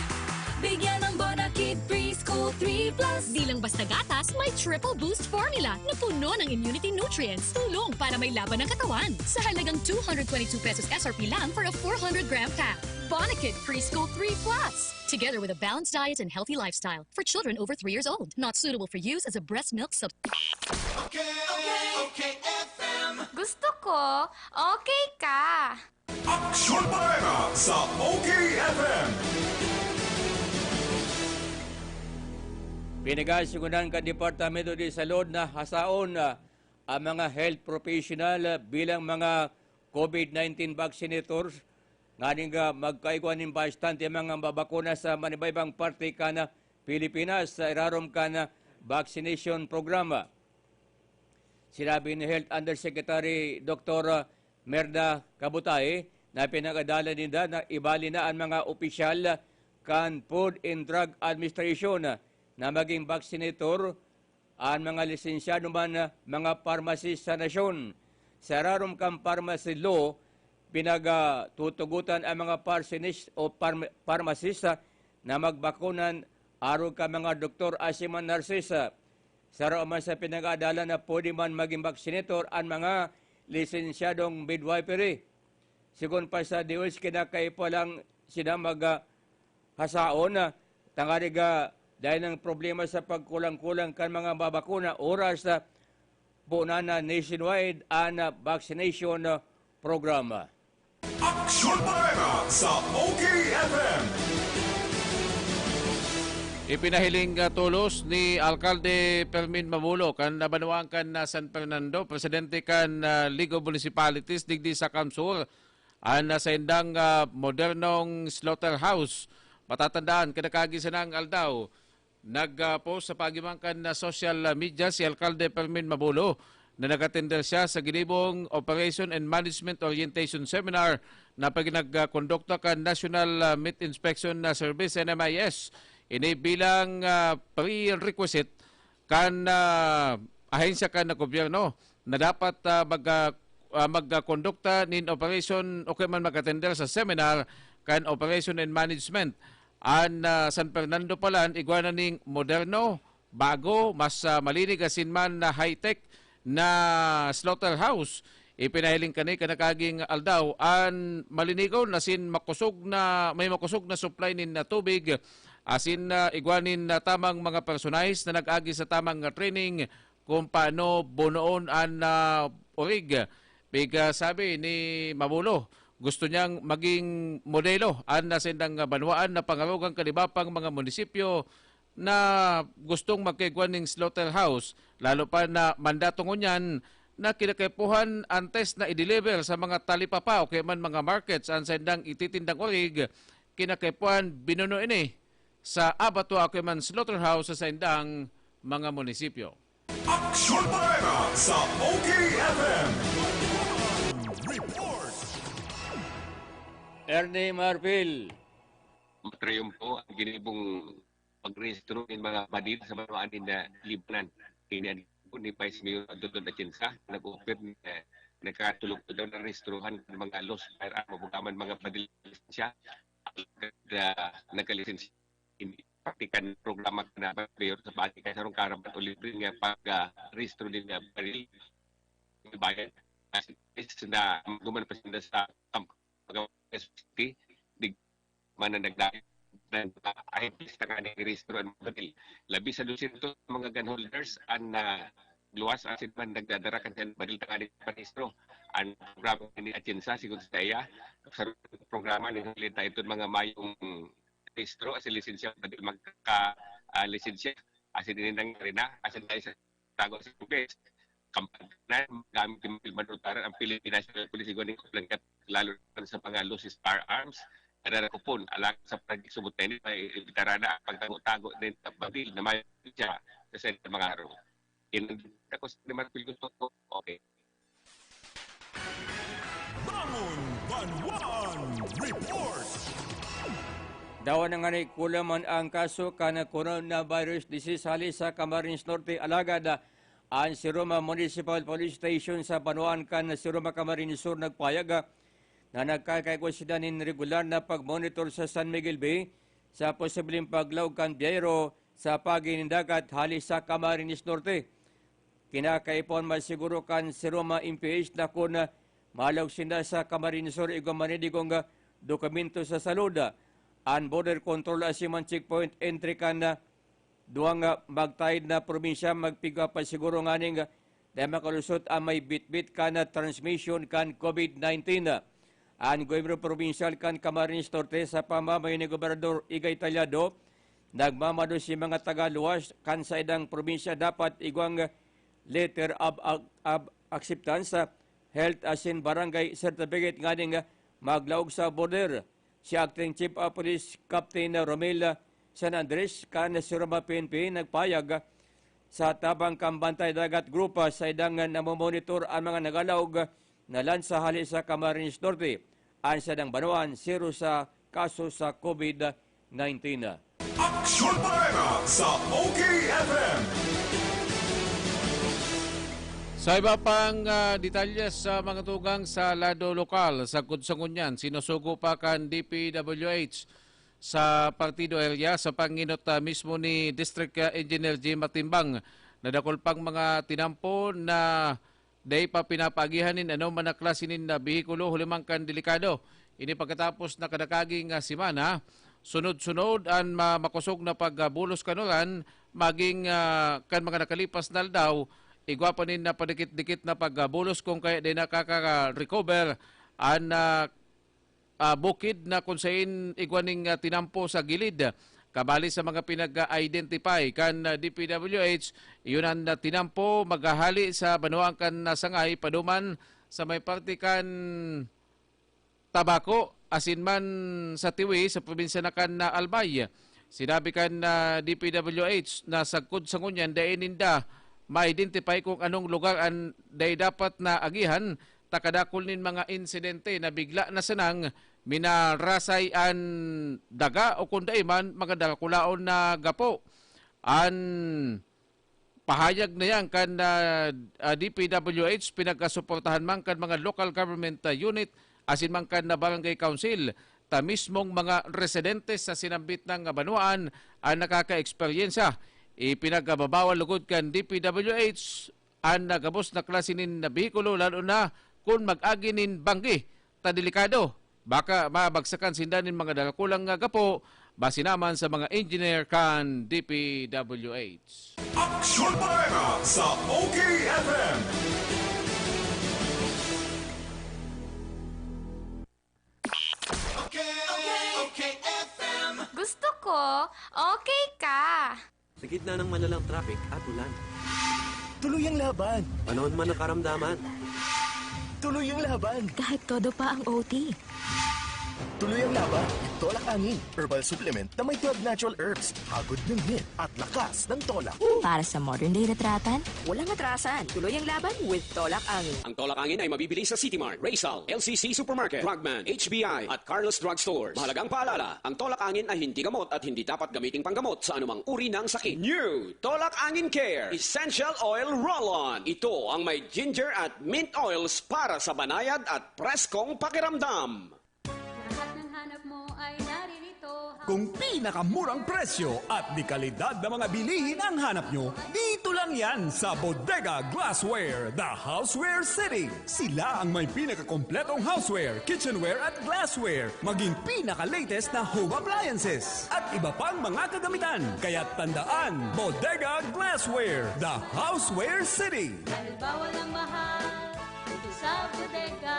Bigyan ng Bonakid Preschool three plus. Di lang basta gatas, may triple boost formula na puno ng immunity nutrients. Tulong para may laban ng katawan. Sa halagang two hundred twenty-two pesos S R P lang for a four hundred gram pack. Bonakid Preschool three plus. Together with a balanced diet and healthy lifestyle for children over three years old. Not suitable for use as a breast milk substitute. Okay, okay, F M. Gusto ko, okay ka. Aksyon Bareta sa O K F M. Pinagasigundan kan Departamento de Salud na hasaon ah, ang mga health professional ah, bilang mga COVID nineteen vaccinators nganing ah, magkaigwa nin bastante mga babakuna sa manibaybang parte kan ah, Pilipinas sa irarom kan ah, vaccination programa. Sinabi ni Health Undersecretary Doktor Merda Kabutay na pinag-adalan ninda na ibali na an mga opisyal kan Food and Drug Administration na magin vaccinator an mga lisensyado man mga pharmacist sa nasyon. Sa rarom kan pharmacy law, pinagtutugotan an mga pharmacist o pharm- pharmacist na magbakunan arog kan mga doktor asin mga nurses. Saro man sa pinag-aadalan na pwede man magin vaccinator an mga lisensyadong midwifery. Sigon pa sa DOH, kinakaipo lang sina maghasaon tanganing dai nang problema sa pagkulang-kulang kan mga babakuna oras punan na nationwide an vaccination program. Aksyon Bareta sa O K F M. Ipinahiling, ah, tolos ni Alkalde Fermin Mamulo kan banwaan kan, ah, San Fernando, presidente kan, ah, League of Municipalities digdi sa Kamsur, an, ah, saindang, ah, modernong slaughterhouse. Matatandaan, kada kaagi sanang aldaw, nag, ah, post sa paagi man kan, ah, social, ah, media si Alkalde Fermin Mabulo na nag-atender siya sa ginibong Operation and Management Orientation Seminar na pag nagkondukta kan National, ah, Meat Inspection, ah, Service, N M I S. Ini bilang, ah, prerequisite kan, ah, ahensya kan gobyerno na dapat, ah, mag, ah, ah, magkondukta nin operation o kaya man mag-atender sa seminar kan Operation and Management. An, ah, San Fernando palan igwa na ning moderno, bago, mas, ah, malinig asin man na high-tech na slaughterhouse. Ipinahiling kani kan nakaaging aldaw an malinigon asin makosog na, may makosog na supply nin, ah, tubig asin, ah, igwa nin, ah, tamang mga personahe na nag-agi sa tamang, ah, training kung paano bunoon an, ah, orig. Pigsabi ni Mamulo, gusto niyang maging modelo an, ah, saindang banwaan na pangarogan kan iba pang mga munisipyo na gustong magkaigwa ning slaughterhouse, lalo pa na mandato ngunyan na kinakaipuhan antes na i-deliver sa mga talipapa o kaya man mga markets an saindang ititindang orig, kinakaipuhan binuno ini sa abattoir o kaya man slaughterhouse sa saindang mga munisipyo. Aksyon Bareta sa O K F M. Report. Ernie Marfil. Matriyumpo ang ginibong pagrehistro nin mga badil sa banwaan nin, ah, Libnan. Ini an ni Vice Mayor Dodon Atienza, nag-offer ni, ah, nagkatulog daw na rehistruhan kan mga loose firearm o bugaman mga badil na lisensya. Alagad, ah, nagkalisensya, hindi praktikan programa kan Vice Mayor sa paagi kan sarong kaaraman o libre nga pag, ah, rehistro nin, ah, baril. Bayan, as is na duman pa sila sa kampo. City, di man na nagdahil na ahentes na nga nirehistro ang mga baril. Labi sa dosyentos mga gun holders ang, ah, luwas asin man nagdadara kan baril tanganing parehistro. Ang programa ni Atienza, sigon sa iya, sa programa ni Huli ta iton mga mayong rehistro asin lisensya, baril magka, ah, lisensya. Asin ini nangyari na, asin tayo sa tago sa Bugis. Kampanya, gamit yung mga manutaran ang Philippine National Police, igwa ning Kaplangat, lalo na sa mga loose firearms. Kada nakupon, alang sa pag-subot na ini, may imbitara na ang pagtago-tago din sa badil na may siya sa mga araw. Inandita ko sa Mark Pilgusto, okay. Bangon Banwaan Report. Dawa na ngani kulaman ang kaso kan coronavirus disease hali sa Camarines Norte, alagad an Siroma Municipal Police Station sa banwaan kan Siroma, Camarines Sur nagpayag na nagkakaigwa sila nin regular na pagmonitor sa San Miguel Bay sa posibleng paglaog kan biyahero sa paagi nin dagat hali sa Camarines Norte. Kinakaipuhan masiguro kan Siroma M P H na kun, ah, malaog sinda sa Camarines Sur, igwa man digong, ah, dokumento sa salud, ah, an border control asin man checkpoint entry kan, ah, duwang, ah, magtahid na probinsya magpigwa pa siguro nganing, ah, dai makalusot an may bitbit kan, ah, transmission kan COVID nineteen. An gobyerno probinsyal kan Camarines Norte sa pamamayo ni Gobernador Igay Tallado, nagmamando si mga taga-luwas kan saindang probinsya dapat igwang letter of, of acceptance, health asin barangay certificate nganing maglaog sa border. Si Acting Chief of Police Captain Romel San Andres kan Siroma P N P nagpayag sa tabang kan Bantay Dagat Group sa idang namomonitor ang mga nagalaog na lansa hali sa Camarines Norte. An sadang banwaan, zero sa kaso sa COVID nineteen. Aksyon Bareta sa O K F M. Sa iba pang, ah, detalye sa mga tugang sa lado lokal, sagkod sa ngunyan, sinusugo pa kan D P W H sa Partido Area sa panginot, ah, mismo ni District, ah, Engineer Jim Matimbang na dakul pang mga tinampo na dai pa pinapaagihan nin anoman na klase nin, ah, behikulo huli man kan delikado. Ini pagkatapos na kadakaging, ah, semana, sunod-sunod an ma-, makosog na pagbulos kan uran, maging, ah, kan mga nakalipas na aldaw, igwa pa nin napadikit-dikit na pagbulos kung kaya di nakaka-recover an, ah, ah, bukid na kung sain igwa ning, ah, tinampo sa gilid. Kabali sa mga pinag-identify kan, ah, D P W H, iyon an, ah, tinampo maghahali sa banwaan kan, ah, Sangay paduman sa may parte kan Tabaco, asin man sa Tiwi, sa probinsya na kan, ah, Albay. Sinabi kan, ah, D P W H na sagkod sa ngunyan, dai ninda ma-identify kung anong lugar an dai dapat na agihan ta kadakul nin mga insidente na bigla na sanang minarasay an daga o kun dai man mga dakulaon na gapo. An pahayag na yan kan, ah, ah, D P W H, pinagkasuportahan man kan mga local government, ah, unit asin man kan, ah, barangay council, ta mismong mga residente sa sinambit na banwaan an nakakaeksperyensya. Ipinagbabawal lugod kan D P W H an, ah, gabos na klase nin, ah, behikulo, lalo na kun mag-agi nin banggi ta delikado. Baka mabagsakan sinda nin mga dakulang nga gapo, base naman sa mga engineer kan D P W H. Aksyon Bareta sa O K F M. Gusto ko, okay ka. Sa gitna ng malalang traffic at ulan. Tuloy ang laban! Panahon man ng karamdaman. Tuloy ang laban! Kahit todo pa ang O T. Tuloy ang laban with Tolak Angin, herbal supplement na may twelve natural herbs, hagod ng hit at lakas ng tolak. Para sa modern day retratan, walang atrasan. Tuloy ang laban with Tolak Angin. Ang Tolak Angin ay mabibili sa City Mart, Rizal, L C C Supermarket, Drugman, H B I, at Carlos Drug Stores. Mahalagang paalala, ang Tolak Angin ay hindi gamot at hindi dapat gamiting panggamot sa anumang uri ng sakit. New Tolak Angin Care Essential Oil Roll-On. Ito ang may ginger at mint oils para sa banayad at preskong pakiramdam. Lahat ng hanap mo ay naririto. Kung pinakamurang presyo at de kalidad na mga bilihin ang hanap nyo, dito lang yan sa Bodega Glassware, The Houseware City. Sila ang may pinakakompletong houseware, kitchenware at glassware, maging pinaka-latest na home appliances at iba pang mga kagamitan. Kaya tandaan, Bodega Glassware, The Houseware City. Dahil bawal ang mahal, dito sa bodega.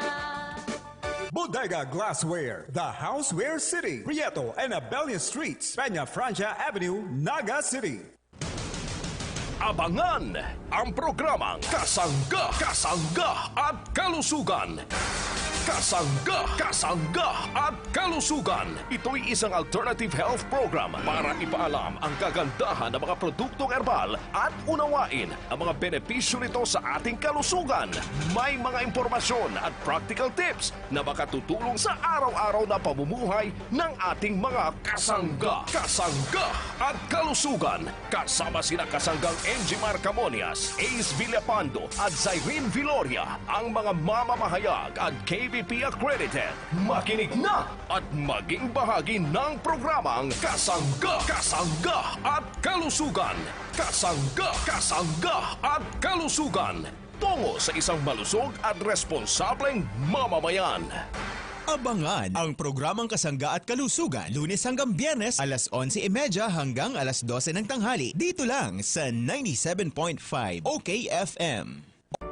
Bodega Glassware, The Houseware City, Prieto and Abella Streets, Peña Francia Avenue, Naga City. Abangan ang programang Kasangga, Kasangga at Kalusugan. Kasangga, Kasangga at Kalusugan. Ito'y isang alternative health program para ipaalam ang kagandahan ng mga produktong herbal at unawain ang mga benepisyo nito sa ating kalusugan. May mga impormasyon at practical tips na makatutulong sa araw-araw na pamumuhay ng ating mga kasangga, kasangga at kalusugan. Kasama sina kasanggang Enjimar Camonias, Ace Villapando at Zyrene Viloria, ang mga mamamahayag at K B P accredited. Makinig na at maging bahagi ng programang Kasangga, Kasangga at Kalusugan. Kasangga, Kasangga at Kalusugan. Tungo sa isang malusog at responsableng mamamayan. Abangan ang programang Kasangga at Kalusugan, Lunes hanggang Biyernes, alas onse y media hanggang alas dose ng tanghali, dito lang sa ninety-seven point five O K F M.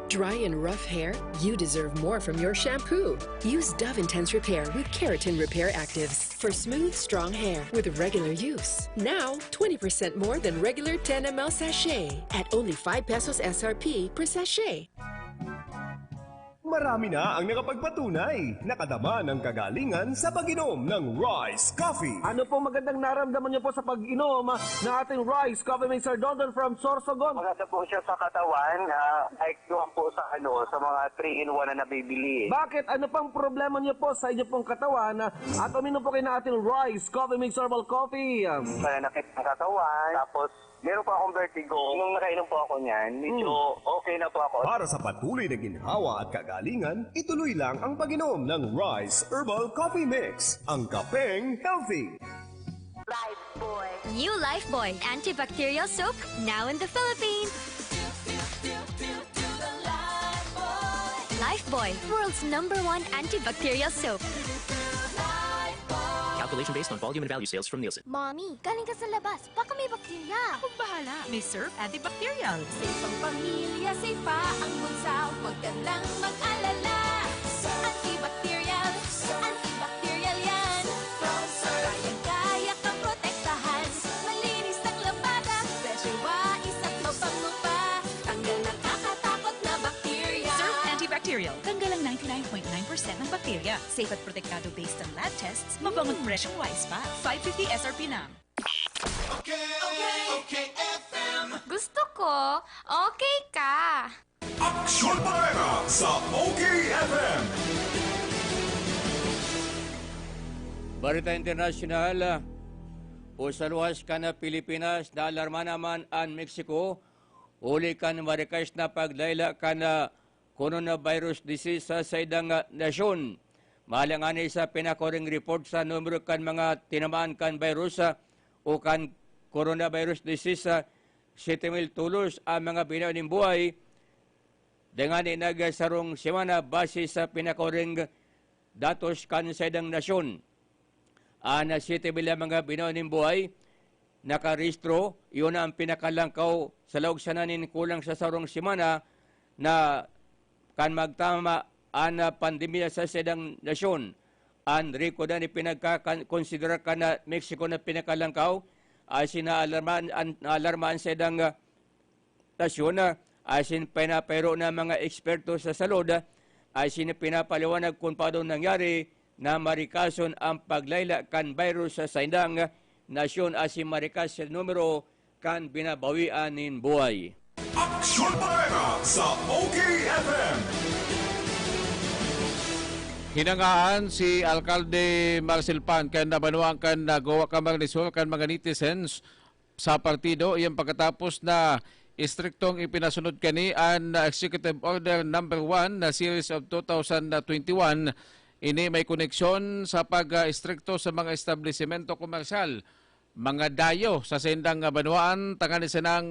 Dry and rough hair? You deserve more from your shampoo. Use Dove Intense Repair with Keratin Repair Actives for smooth, strong hair with regular use. Now, twenty percent more than regular ten M L sachet at only five pesos S R P per sachet. Marami na ang nakapagpatunay, nakadama ng kagalingan sa pag-inom ng Rice Coffee. Ano pong magandang naramdaman niyo po sa pag-inom ng ating Rice Coffee Mixer, Dondon from Sorsogon? Maganda po siya sa katawan, ah, like doon po sa, ano, sa mga three-in-one na nabibili. Bakit? Ano pang problema niyo po sa inyo pong katawan, ah, at uminom po kayo ng ating Rice Coffee Mix Herbal Coffee? Pananakit ng katawan, tapos meron po akong vertigo. Nung nakainom po ako niyan, medyo Hmm. okay na po ako. Para sa patuloy na ginhawa at kagalingan, ituloy lang ang pag-inom ng Rice Herbal Coffee Mix, ang kapeng healthy. Lifebuoy. New Lifebuoy antibacterial soap, now in the Philippines. Lifebuoy, world's number one antibacterial soap. Calculation based on volume and value sales from Nielsen. Mommy, galing ka sa labas. Baka may bakterya. Akong bahala. May Surf Antibacterial. Safe ang pamilya, safe pa ang bunso. Huwag ka lang mag-alala. Surf Antibacterial. Antibacterial yan. Kayang-kaya kang protektahan. Cereal, tanggal ang ninety-nine point nine percent ng bakterya. Safe at protektado based on lab tests, mabangon presyong wise pa. Five fifty S R P lang. Okay, okay, okay, F M. Gusto ko, okay ka. Aksyon Bareta sa O K F M. Bareta Internasyonal, o sa luwas kan Pilipinas, naalarma naman an Mexico huli kan marikas na paglaila kan, ah, coronavirus disease sa saindang, ah, nasyon. Mahalang ngani sa pinakahuring report sa numero kan mga tinamaan kan virus, ah, o kan coronavirus disease, ah, siyete mil tolos ang mga binawi nin buhay dangani nagsarong semana base sa pinakahuring datos kan saindang nasyon. An siyete mil na mga binawi nin buhay nakarehistro, iyo na an pinakalangkaw sa laog sana nin kulang sa sarong semana na kan magtama an pandemya sa saindang nasyon. An rekord na ipinagkakonsiderar kan Mexico na pinakalangkaw, asin naalarma an, naalarma an saindang nasyon, asin pinapairo na mga eksperto sa salud, asin pinapaliwanag kun paano nangyari na marikason ang paglaila kan virus sa saindang nasyon asin marikas sa numero kan binabawian nin buhay. Aksyon Bareta sa O K F M. Hinangaan si Alkalde Marcel Pan kan nabanwaan kan Goa Camarines Sur kan mga netizens sa partido, iyan pagkatapos na istriktong ipinasunod kani an Executive Order Number One na Series of two thousand twenty-one. Ini may koneksyon sa pag-istrikto sa mga establisimento komersyal, mga dayo sa saindang banwaan, tanganing sanang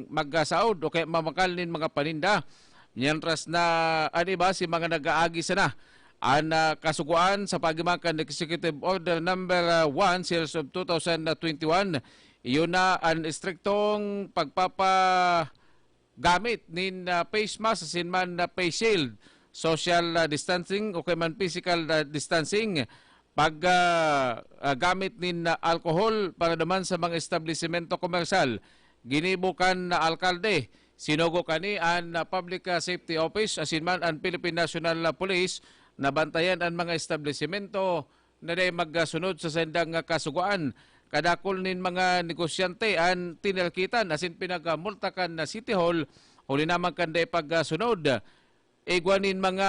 magkasaod o kaya mamakal nin mga paninda. Mientras na an iba si mga nag-aagi sana an, ah, kasugoan sa pagimakan Executive Order Number, ah, One, Series of two thousand twenty-one, iyo na an istriktong pagpapagamit nin, ah, face mask asin man na face shield, social, ah, distancing o kaya man physical, ah, distancing, pag, ah, ah, gamit nin, ah, alcohol para naman sa mga establisimento komersyal. Ginibo kan, ah, alkalde, sinugo kani an, ah, Public, ah, Safety Office asin man an Philippine National, ah, Police na bantayan an mga establisimento na dai magsunod sa saindang, ah, kasugoan. Kadakul nin mga negosyante an tinerkitan asin pinagamulta kan, ah, City Hall, huli naman kan dai pagsunod. Igwa nin mga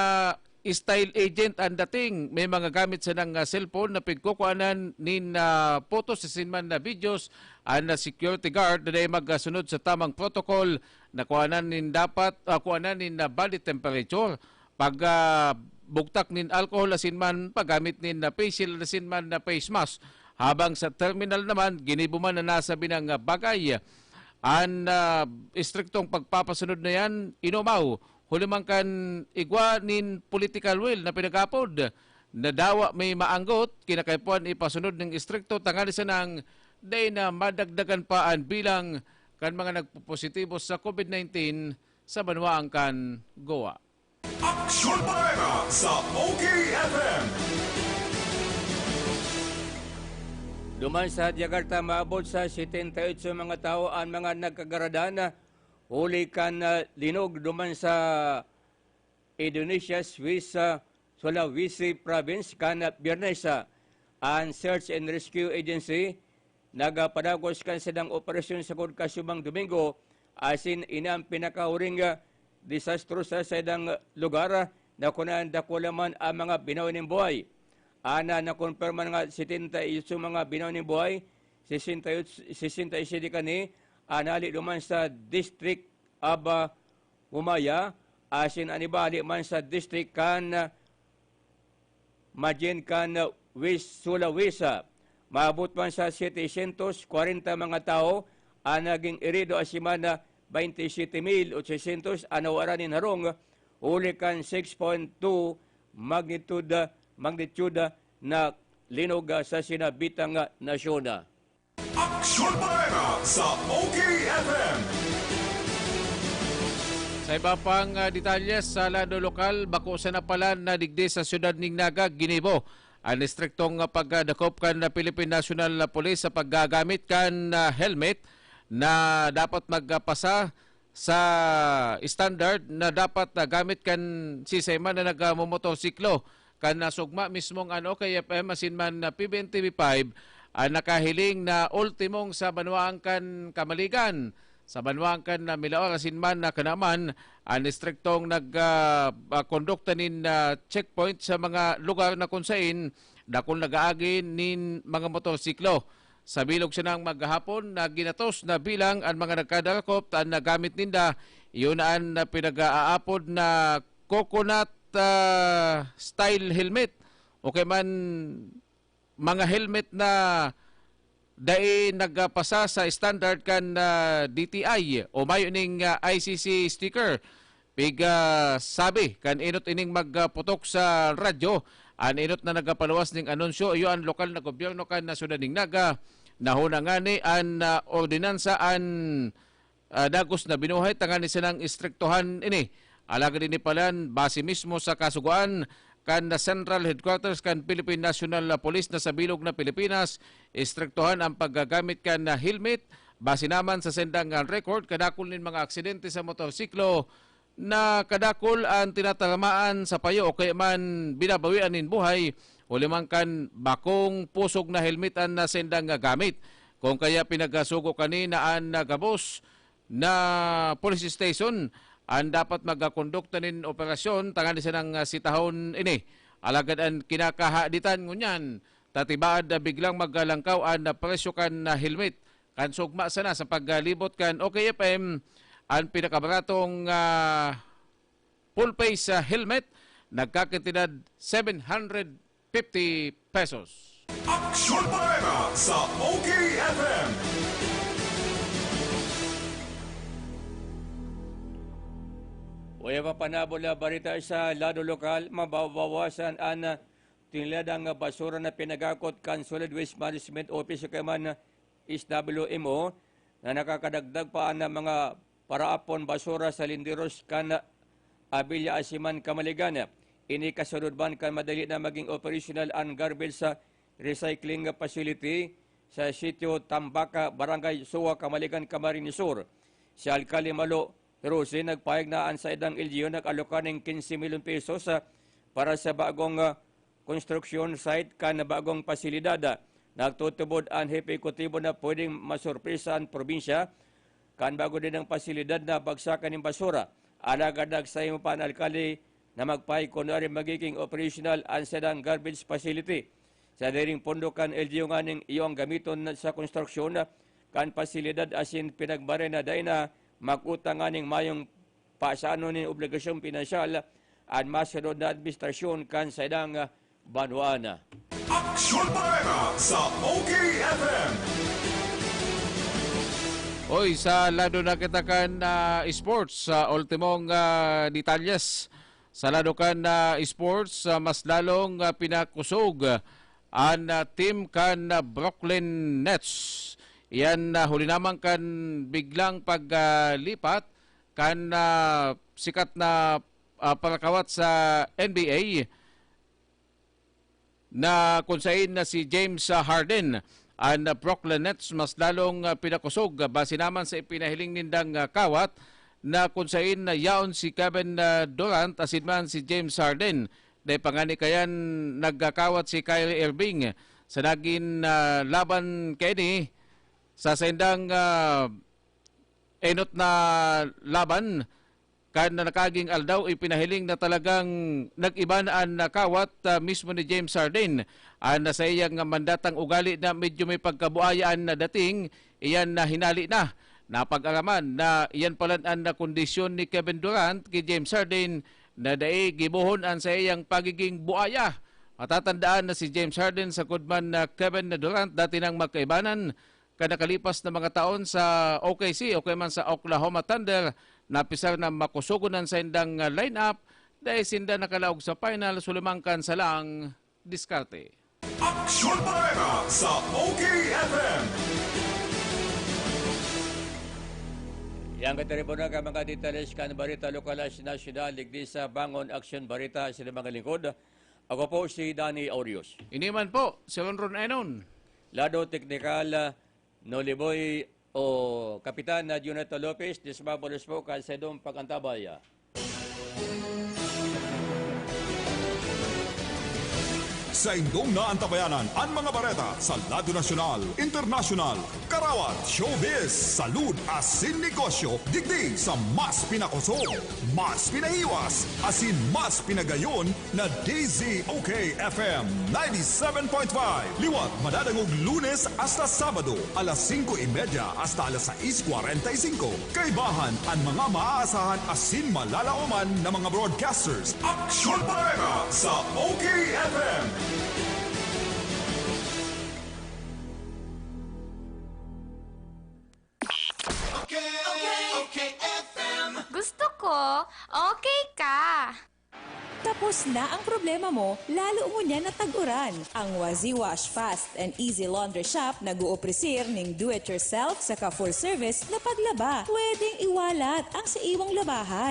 style agent an dating. May mga gamit sanang, ah, cellphone na pigkukuanan nin, ah, photos asin man na videos an, ah, security guard na dai magsunod sa tamang protocol na kuanan nin dapat, ah, kuanan nin, ah, body temperature, pag, ah, bugtak nin alcohol asin man paggamit nin, ah, face shield asin man na face mask. Habang sa terminal naman, ginibo man na nasabi nang, ah, bagay. An, ah, istriktong pagpapasunod na yan, inumaw, huli man kan igwa nin political will na pinag-apod. Nadawa may maanggot, kinakaipuhan ipasunod ning istrikto tanganing sanang dai na madagdagan pa an bilang kan mga nagpopositibo sa COVID nineteen sa banwaan kan Goa. Aksyon Bareta sa O K F M. Duman sa Jakarta, maabot sa setenta y ocho mga tawo an mga nagkagaradan huli kan, ah, linog duman sa Indonesia, Swiss, ah, Sulawesi Province kan, ah, Biyernes. Ah, an Search and Rescue Agency nagpadagos kan saindang operasyon sagkod kasiubang Domingo, asin ini an pinakahuring, ah, disastro sa saindang lugar na kunan dakula man ang mga binawi nin buhay. An nakompirma nga setenta y ocho mga binawi nin buhay, sesenta y ocho, sesenta y siete kani an hali duman sa District of, ah, Humaya, asin an iba hali man sa district kan Majin kan West Sulawesi. Maabot man sa setecientos kwarenta mga tawo an nagin herido, asin man na baynte siyete mil otsosyentos an nawaran nin harong huli kan six point two magnitude, magnitude na linog sa sinabitang nasyon. Aksyon Bareta sa O K F M. Sa iba pang, ah, detalye, sa lado lokal, bako sana pala na digdi sa siyudad nin Naga ginibo an estriktong, ah, pagdakop kan, ah, Philippine National Police sa paggagamit kan, ah, helmet na dapat magpasa sa standard na dapat na gamit kan sisay man na nagmomotorsiklo. Kan nasugma mismong an O K F M asin man na P B N T V five, ah, nakahiling na ultimong sa banwaan kan Kamaligan, sa banwaan kan na Milaor asin man na Kanaman, an estriktong nag, ah, ah, kondukta nin, ah, checkpoint sa mga lugar na kun sain dakul nag-aagi nin mga motorsiklo. Sa bilog sanang maghapon na ginatos na bilang an mga nagkadarakop ta an nagamit ninda, iyon an pinag-aapod na coconut, ah, style helmet o kaya man mga helmet na dai nagpasa sa standard kan, ah, D T I o mayo ning, ah, I C C sticker. Piga sabi kan enot ining magputok sa radyo, an enot na nagpaluwas ning anunsyo iyo an lokal na gobyerno kan syudad nin Naga. Nahuna ngani an, ah, ordinansa an, ah, dagos na binuhay tanganing sanang istriktuhan ini. Alagad ini palan, base mismo sa kasugoan kan Central Headquarters kan Philippine National Police na sa bilog na Pilipinas, istriktuhan ang paggagamit kan na helmet. Base naman sa sendang record, kadakul nin mga aksidente sa motorsiklo na kadakul an tinatamaan sa payo o kaya man binabawian nin buhay, huli man kan bakong pusog na helmet an nasendang gamit. Kung kaya pinagasugo kanina an gabos na police station an dapat magkondukta nin operasyon tanganing sanang sitahon ini. Alagad an kinakahaditan ngunyan, ta tibaad na biglang magalangkaw an presyo kan helmet. Kan sugma sana sa paglibot kan O K F M, an pinakabaratong, ah, full face, ah, helmet nagkakantidad seven hundred fifty pesos. Aksyon Bareta sa O K F M. Uya pa panabol na barita sa lado lokal, mababawasan an, ah, tinladang basura na pinagakot kan Solid Waste Management Office o kaya man S W M O na nakakadagdag pa an mga paraapon basura sa linderos kan Abilia asin man Kamaligan. Ini kasunod man kan madali na maging operasyonal an garbage sa recycling facility sa Sitio Tambaka, Barangay Soa, Kamaligan, Camarines Sur. Si Alcalde Malo Hirose nagpahayag na an saindang L G U nag-aloka nin quince milyon pesos, ah, para sa bagong, ah, construction site kan bagong pasilidad. Nagtutubod an hepe ekutibo na pwedeng masurpresa an probinsya kan bago dinang pasilidad na bagsakan nin basura. Alagad nagsaimo pa an alkalde na magpahayag kun nuarin magiging operasyonal an saindang garbage facility. Sa dairing pondo kan L G U nganing iyo ang gamiton sa konstruksyon kan pasilidad asin pinagmaray na dai na mag-utang nganing mayong pasanon nin obligasyon pinansyal an masunod na administrasyon kan saindang banwaan. Aksyon Bareta sa O K F M. Oy, sa lado na kita kan, ah, sports, sa ultimong, ah, detalyes. Sa lado kan, ah, sports, ah, mas lalong, ah, pinakusog an, ah, team kan, ah, Brooklyn Nets. Iyan, ah, huli naman kan biglang paglipat kan, ah, sikat na, ah, parakawat sa N B A na kun sain na si James, ah, Harden. An, ah, Brooklyn Nets mas lalong, ah, pinakosog, ah, base naman sa ipinahiling nindang, ah, kawat na kun sain na yaon si Kevin, ah, Durant asin man si James Harden. Dai pa ngani kayan nagkakawat si Kyrie Irving sa nagin, ah, laban kaini sa saindang, ah, enot na laban. Kan na nakaaging aldaw, ipinahiling na talagang nag-iba na an nakawat, ah, mismo ni James Harden. An sa iyang mandatang ugali na medyo may pagkabuaya an dating, iyan na hinali na. Napag-araman na iyan palan an kondisyon ni Kevin Durant ki James Harden na dai gibohon an sa iyang pagiging buaya. Matatandaan na si James Harden sagkod man na Kevin Durant dati nang magkaibanan kan nakalipas na mga taon sa O K C o kaya man sa Oklahoma Thunder, na apisar na makusogon an saindang, ah, lineup, dai sinda nakalaog sa final, sulimangkan sa laang diskarte. Aksyon Bareta sa O K F M. Yan, kataribunal ka mga detalles kan barita lokal at nasyonal, digdi sa Bangon Aksyon Bareta, sila mga lingkod. Ako po si Danny Orios. Ini man po, si Ronron Enon. Lado teknikal, ah, Noliboy O Kapitan na Junito Lopez, dismabulos po kan saindong pag-antabay. Sa indong naantabayanan an mga bareta sa lado nasyonal, internasyonal, karawat, showbiz, salud asin negosyo digdi sa mas pinakosog, mas pinahiwas, asin mas pinagayon na D Z O K F M ninety-seven point five. Liwat madadangog Lunes hasta Sabado, alas singko y media hasta alas sais kwarenta y singko. Kaibahan an mga maaasahan asin malalaoman na mga broadcasters. Aksyon Bareta sa O K F M. Okay, okay, okay, F M. Gusto ko, okay ka. Tapos na ang problema mo, lalo mo niya natag-uran. Ang Wazi Wash Fast and Easy Laundry Shop nag-uopresir ning do-it-yourself saka full-service na paglaba. Pwedeng iwalat ang sa iwang labahan.